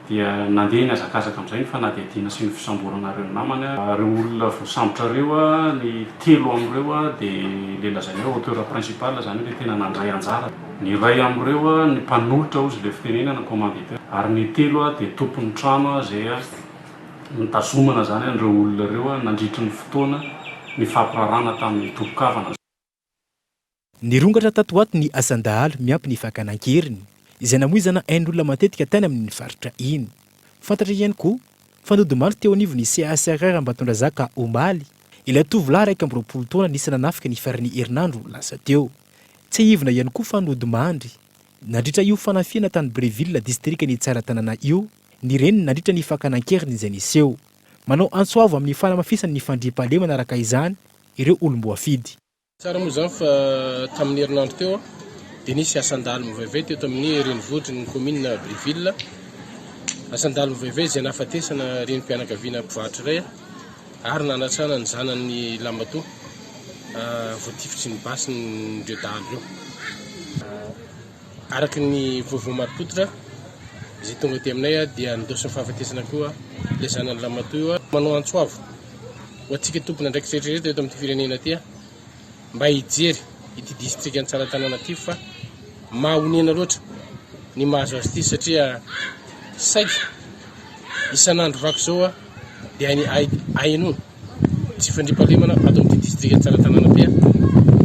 dia nandeha nihazakazaka amin'izay ny fanadihadiana sy ny fisamborana ireo namany. Ireo olona voasambotra ireo, ny telo amin'ireo dia ilay lazaina hoe auteur principal, izany hoe ilay tena nandray anjara. Ny iray amin'ireo ny mpanolotra hozy ilay fitenenana, commanditaire, ary ny telo dia tompon'ny trano izay nitazomana izany an'ireo olona ireo nandritry ny fotoana nifampiraharahana tamin'ny tompon-kavana. Nirongatra tato ho ato ny asan-dahalo miampy ny fakana an-keriny, izay namoizana ain'olona matetika tany amin'iny faritra iny. Fantatra ihany koa fa nodimandry teo anivon'ny CACRR Ambatondrazaka omaly, ilay tovolahy 21 taona nisy nanafika ny faran'ny herinandro lasa teo. Tsiahivina ihany koa fa nodimandry nandritra io fanafihana tany Breville, distrikan'i Tsaratanana io, ny reniny nandritra ny fakana an-keriny izay niseho. Manao antso avo amin'ny fanamafisana ny fandriampahalemana araka izany ireo olom-boafidy. Tsara moa izany fa tamin'ny herinandro teo dia nisy asan-dahalo mivaivay teto amin'ny renivohitry ny kaominina Brieville. Asan-dahalo mivaivay izay nahafatesana renim-pianakaviana mpivarotra iray ary nanatrana ny zanany lamatoa voatifitry ny basin'ireo dahalo ireo. Araka ny vaovao marim-pototra izay tonga aty aminay dia nindaosin'ny fahafatesana koa ilay zanany ramatoa io. Manao antso avo ho antsika tompon'andraikitra rehetra eto amin'ity firenena ity mba hijery ity distrikan'i Tsaratanàna ity fa. Mahonena loatra ny mahazo azy ity satria saika isan'andro vaky izao dia ahenoana tsy fandriampahalemana ato amin'ity distrikan'i Tsaratanàna ity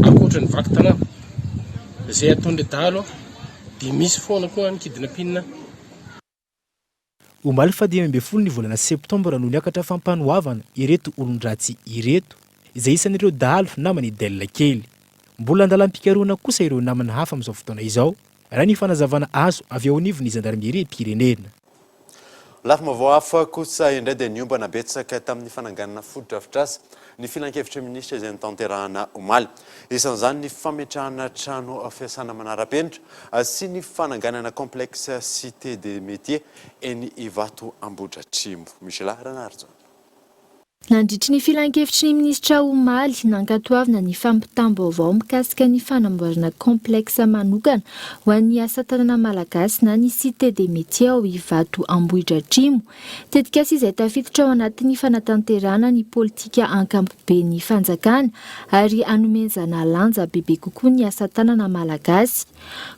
ankoatra ny vaky tanàna izay ataon'ilay dahalo dia misy foana koa ny kidnapping. Omaly faha 15 ny volana septambra no niakatra fampanoavana ireto olon-dratsy ireto, izay isan'ireo dahalo naman'i Del kely. Mbola an-dalam-pikarohana kosa ireo namana hafa amin'izao fotoana izao, raha ny fanazavana azo avy ao anivon'ny zandarimeriam-pirenena. Lafim-baovao hafa kosa indray dia niombana betsaka tamin'ny fananganana fotodrafitrasa ny filankevitry ny minisitra izay notanterahana omaly. Isan'izany ny fametrahana trano fiasana manara-penitra sy ny fananganana complexe cité des métiers eny Ivato Ambohidratrimo. Michelah Ranarijaona. Nandritry ny filankevitry ny minisitra omaly, nankatoavina ny fampitam-baovao mikasika ny fanamboarana complexe manokana ho an'ny asa tanana malagasy na ny Cité des métiers ao Ivato Ambohidratrimo. Tetikasa izay tafiditra ao anatin'ny fanatanterahana ny politika ankampoben'ny fanjakana ary hanomezana lanja bebe kokoa ny asa tanana malagasy.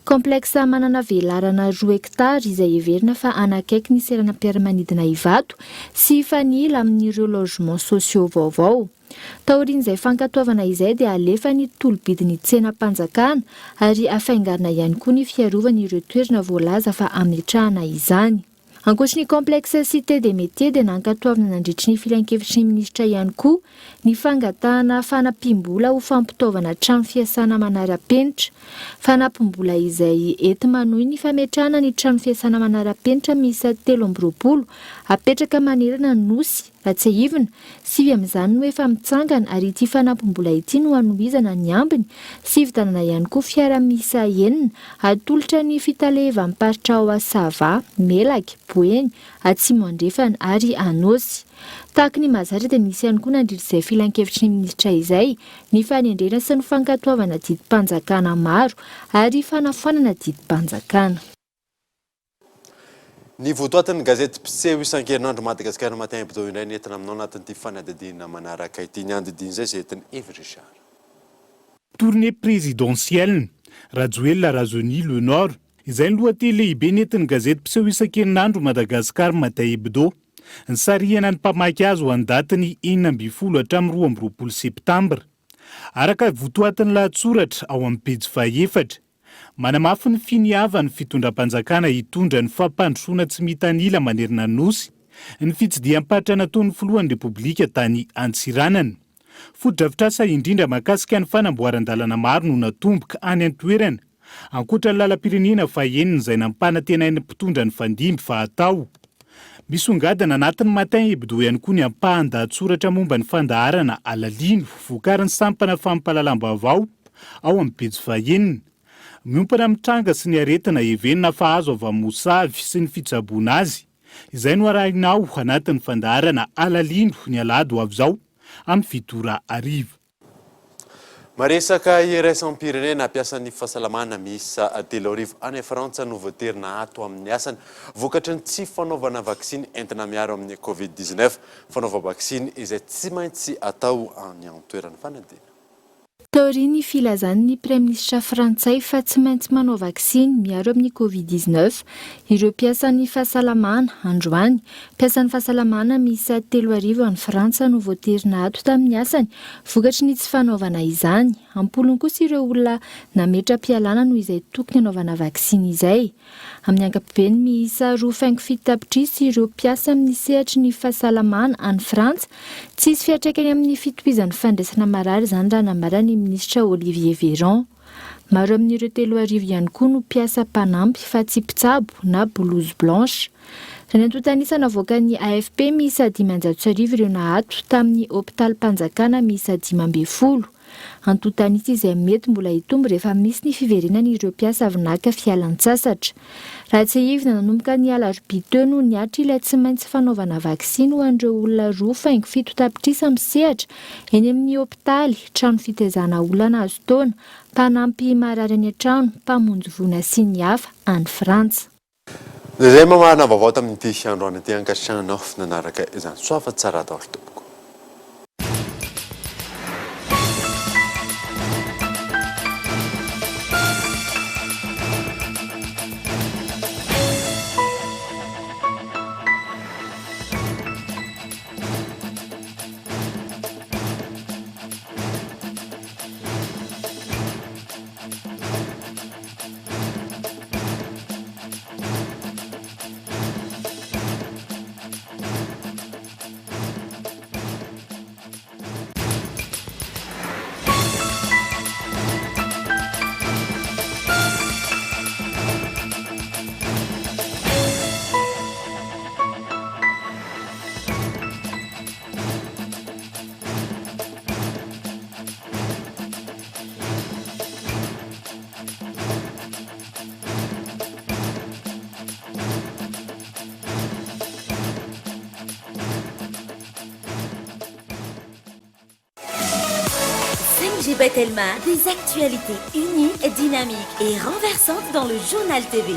Complexe manana velarana roa hektara izay heverina fa hanakaiky ny seranam-piaramanidina Ivato sy hifanila amin'ireo logements sociaux vaovao. Taorian'izay fankatoavana izay dia alefa ny tolo-bidin'ny tsenam-panjakana ary hafainganina ihany koa ny fiarovana ireo toerana voalaza fa hametrahana izany. Ankoatry ny complexe Cité des Métiers dia nankatoavina nandritry ny filankevitry ny minisitra ihany koa ny fangatahana fanampiam-bola ho fampitaovana trano fiasana manara-penitra. Fanampim-bola izay enti-manohy ny fametrahana ny trano fiasana manara-penitra miisa 23 hapetraka manerana ny Nosy. Raha tsiahivina, sivy amin'izany no efa mitsangana ary ity fanampim-bola ity no hanohizana ny ambiny sy hividianana ihany koa fiara miisa enina hatolotra ny fitalevam-paritra ao Sava, Melaky, Boeny, Atsimo Andrefana ary Anôsy. Tahaka ny mahazatra dia nisy ihany koa nandritra izay filankevitry ny minisitra izay ny fanendrena sy ny fankatoavana didim-panjakana maro ary fanafoanana didim-panjakana. Ny votoatin'ny gazety mpiseho isan-kerinandro Madagascar Matin Hebdo indray no entina aminao anatin'ity fanadihadiana manaraka ity. Ny andidin'izay izay entin'i Yves Richard. Tournée présidentielle, Rajoelina rajeunit le Nord, izay ny lohateny lehibe nentin'ny gazety mpiseho isan-kerinandro Madagascar Matin Hebdo. Nisarihana ny mpamaky azy ho an-datin'ny 16 hatramin'ny 22 septambra. Araka votoatin'ny lahatsoratra ao amin'ny pejy fahefatra, Manamafy ny finiavan'ny fitondram-panjakana hitondra ny fampandrosoana tsy mitanila manerana ny Nosy ny fitsidiham-paritra nataon'ny filohan'ny Repoblika tany Antsiranana. Fotodrafitrasa indrindra mahakasika ny fanamboaran-dalana maro no natomboka any an-toerana, ankoatra ny lalam-pirenena fahenina izay nampanantenain'ny mpitondra nifandimby fa hatao. Misongadina anatin'ny Matin Hebdo ihany koa ny ampahan-dahatsoratra momba ny fandaharana Alalino vokarin'ny sampana fampahalalam-baovao ao amin'ny pejy fahenina. Miompana amin'ny tranga sy ny aretina heverina fa azo avy amin'ny mosavy sy ny fitsaboana azy, izay no arahinao anatin'ny fandaharana Alalino ny alahady ho avy izao amin'ny fito ora hariva. Maresaka iraisam-pirenena, mpiasan'ny fahasalamana miisa 3000 any Frantsa no voatery naato amin'ny asany vokatry ny tsy fanaovana vaksiny entina miaro amin'ny Covid 19. Fanaovam-baksiny izay tsy maintsy atao any an-toerana. Fanadihana. Taorian'ny filazan'ny Praiminisitra frantsay fa tsy maintsy manao vaksiny miaro amin'ny Covid 19 ireo mpiasan'ny fahasalamana, androany, mpiasan'ny fahasalamana miisa 3000 any Frantsa no voatery naato tamin'ny asany vokatry ny tsy fanaovana izany. Am-polony kosa ireo olona nametra-pialana noho izay tokony hanaovana vaksiny izay. Amin'ny ankapobeny, miisa roa faingo fito tapitrisa ireo mpiasa amin'ny sehatry ny fahasalamana any Frantsa. Tsy hisy fiantraikany amin'ny fitohizan'ny fandraisana marary izany raha nambaran'ny minisitra Olivier Véran. Maro amin'ireo 3000 ihany koa no mpiasa mpanampy fa tsy mpitsabo na blouse blanche. Raha ny antontan'isa navoakan'ny AFP, miisa 1500 ireo naato tamin'ny hopitalim-panjakana miisa 15. Antontan'isa izay mety mbola hitombo rehefa misy ny fiverenan'ireo mpiasa avy naka fialantsasatra. Raha tsiahivina, nanomboka ny alarobia teo no nihatra ilay tsy maintsy fanaovana vaksiny ho an'ireo olona roa faingo fito tapitrisa misehatra eny amin'ny hopitaly, trano fitaizana olona nahazo taona, mpanampy marary any an-trano, mpamonjy voina sy ny hafa any Frantsa. Izay mamarana vaovao tamin'ity androany ity ankasitrahanao nanaraka izany. Soava tsara daholo tompoko. 5G by Telma, des actualités uniques, dynamiques et renversantes dans le journal TV.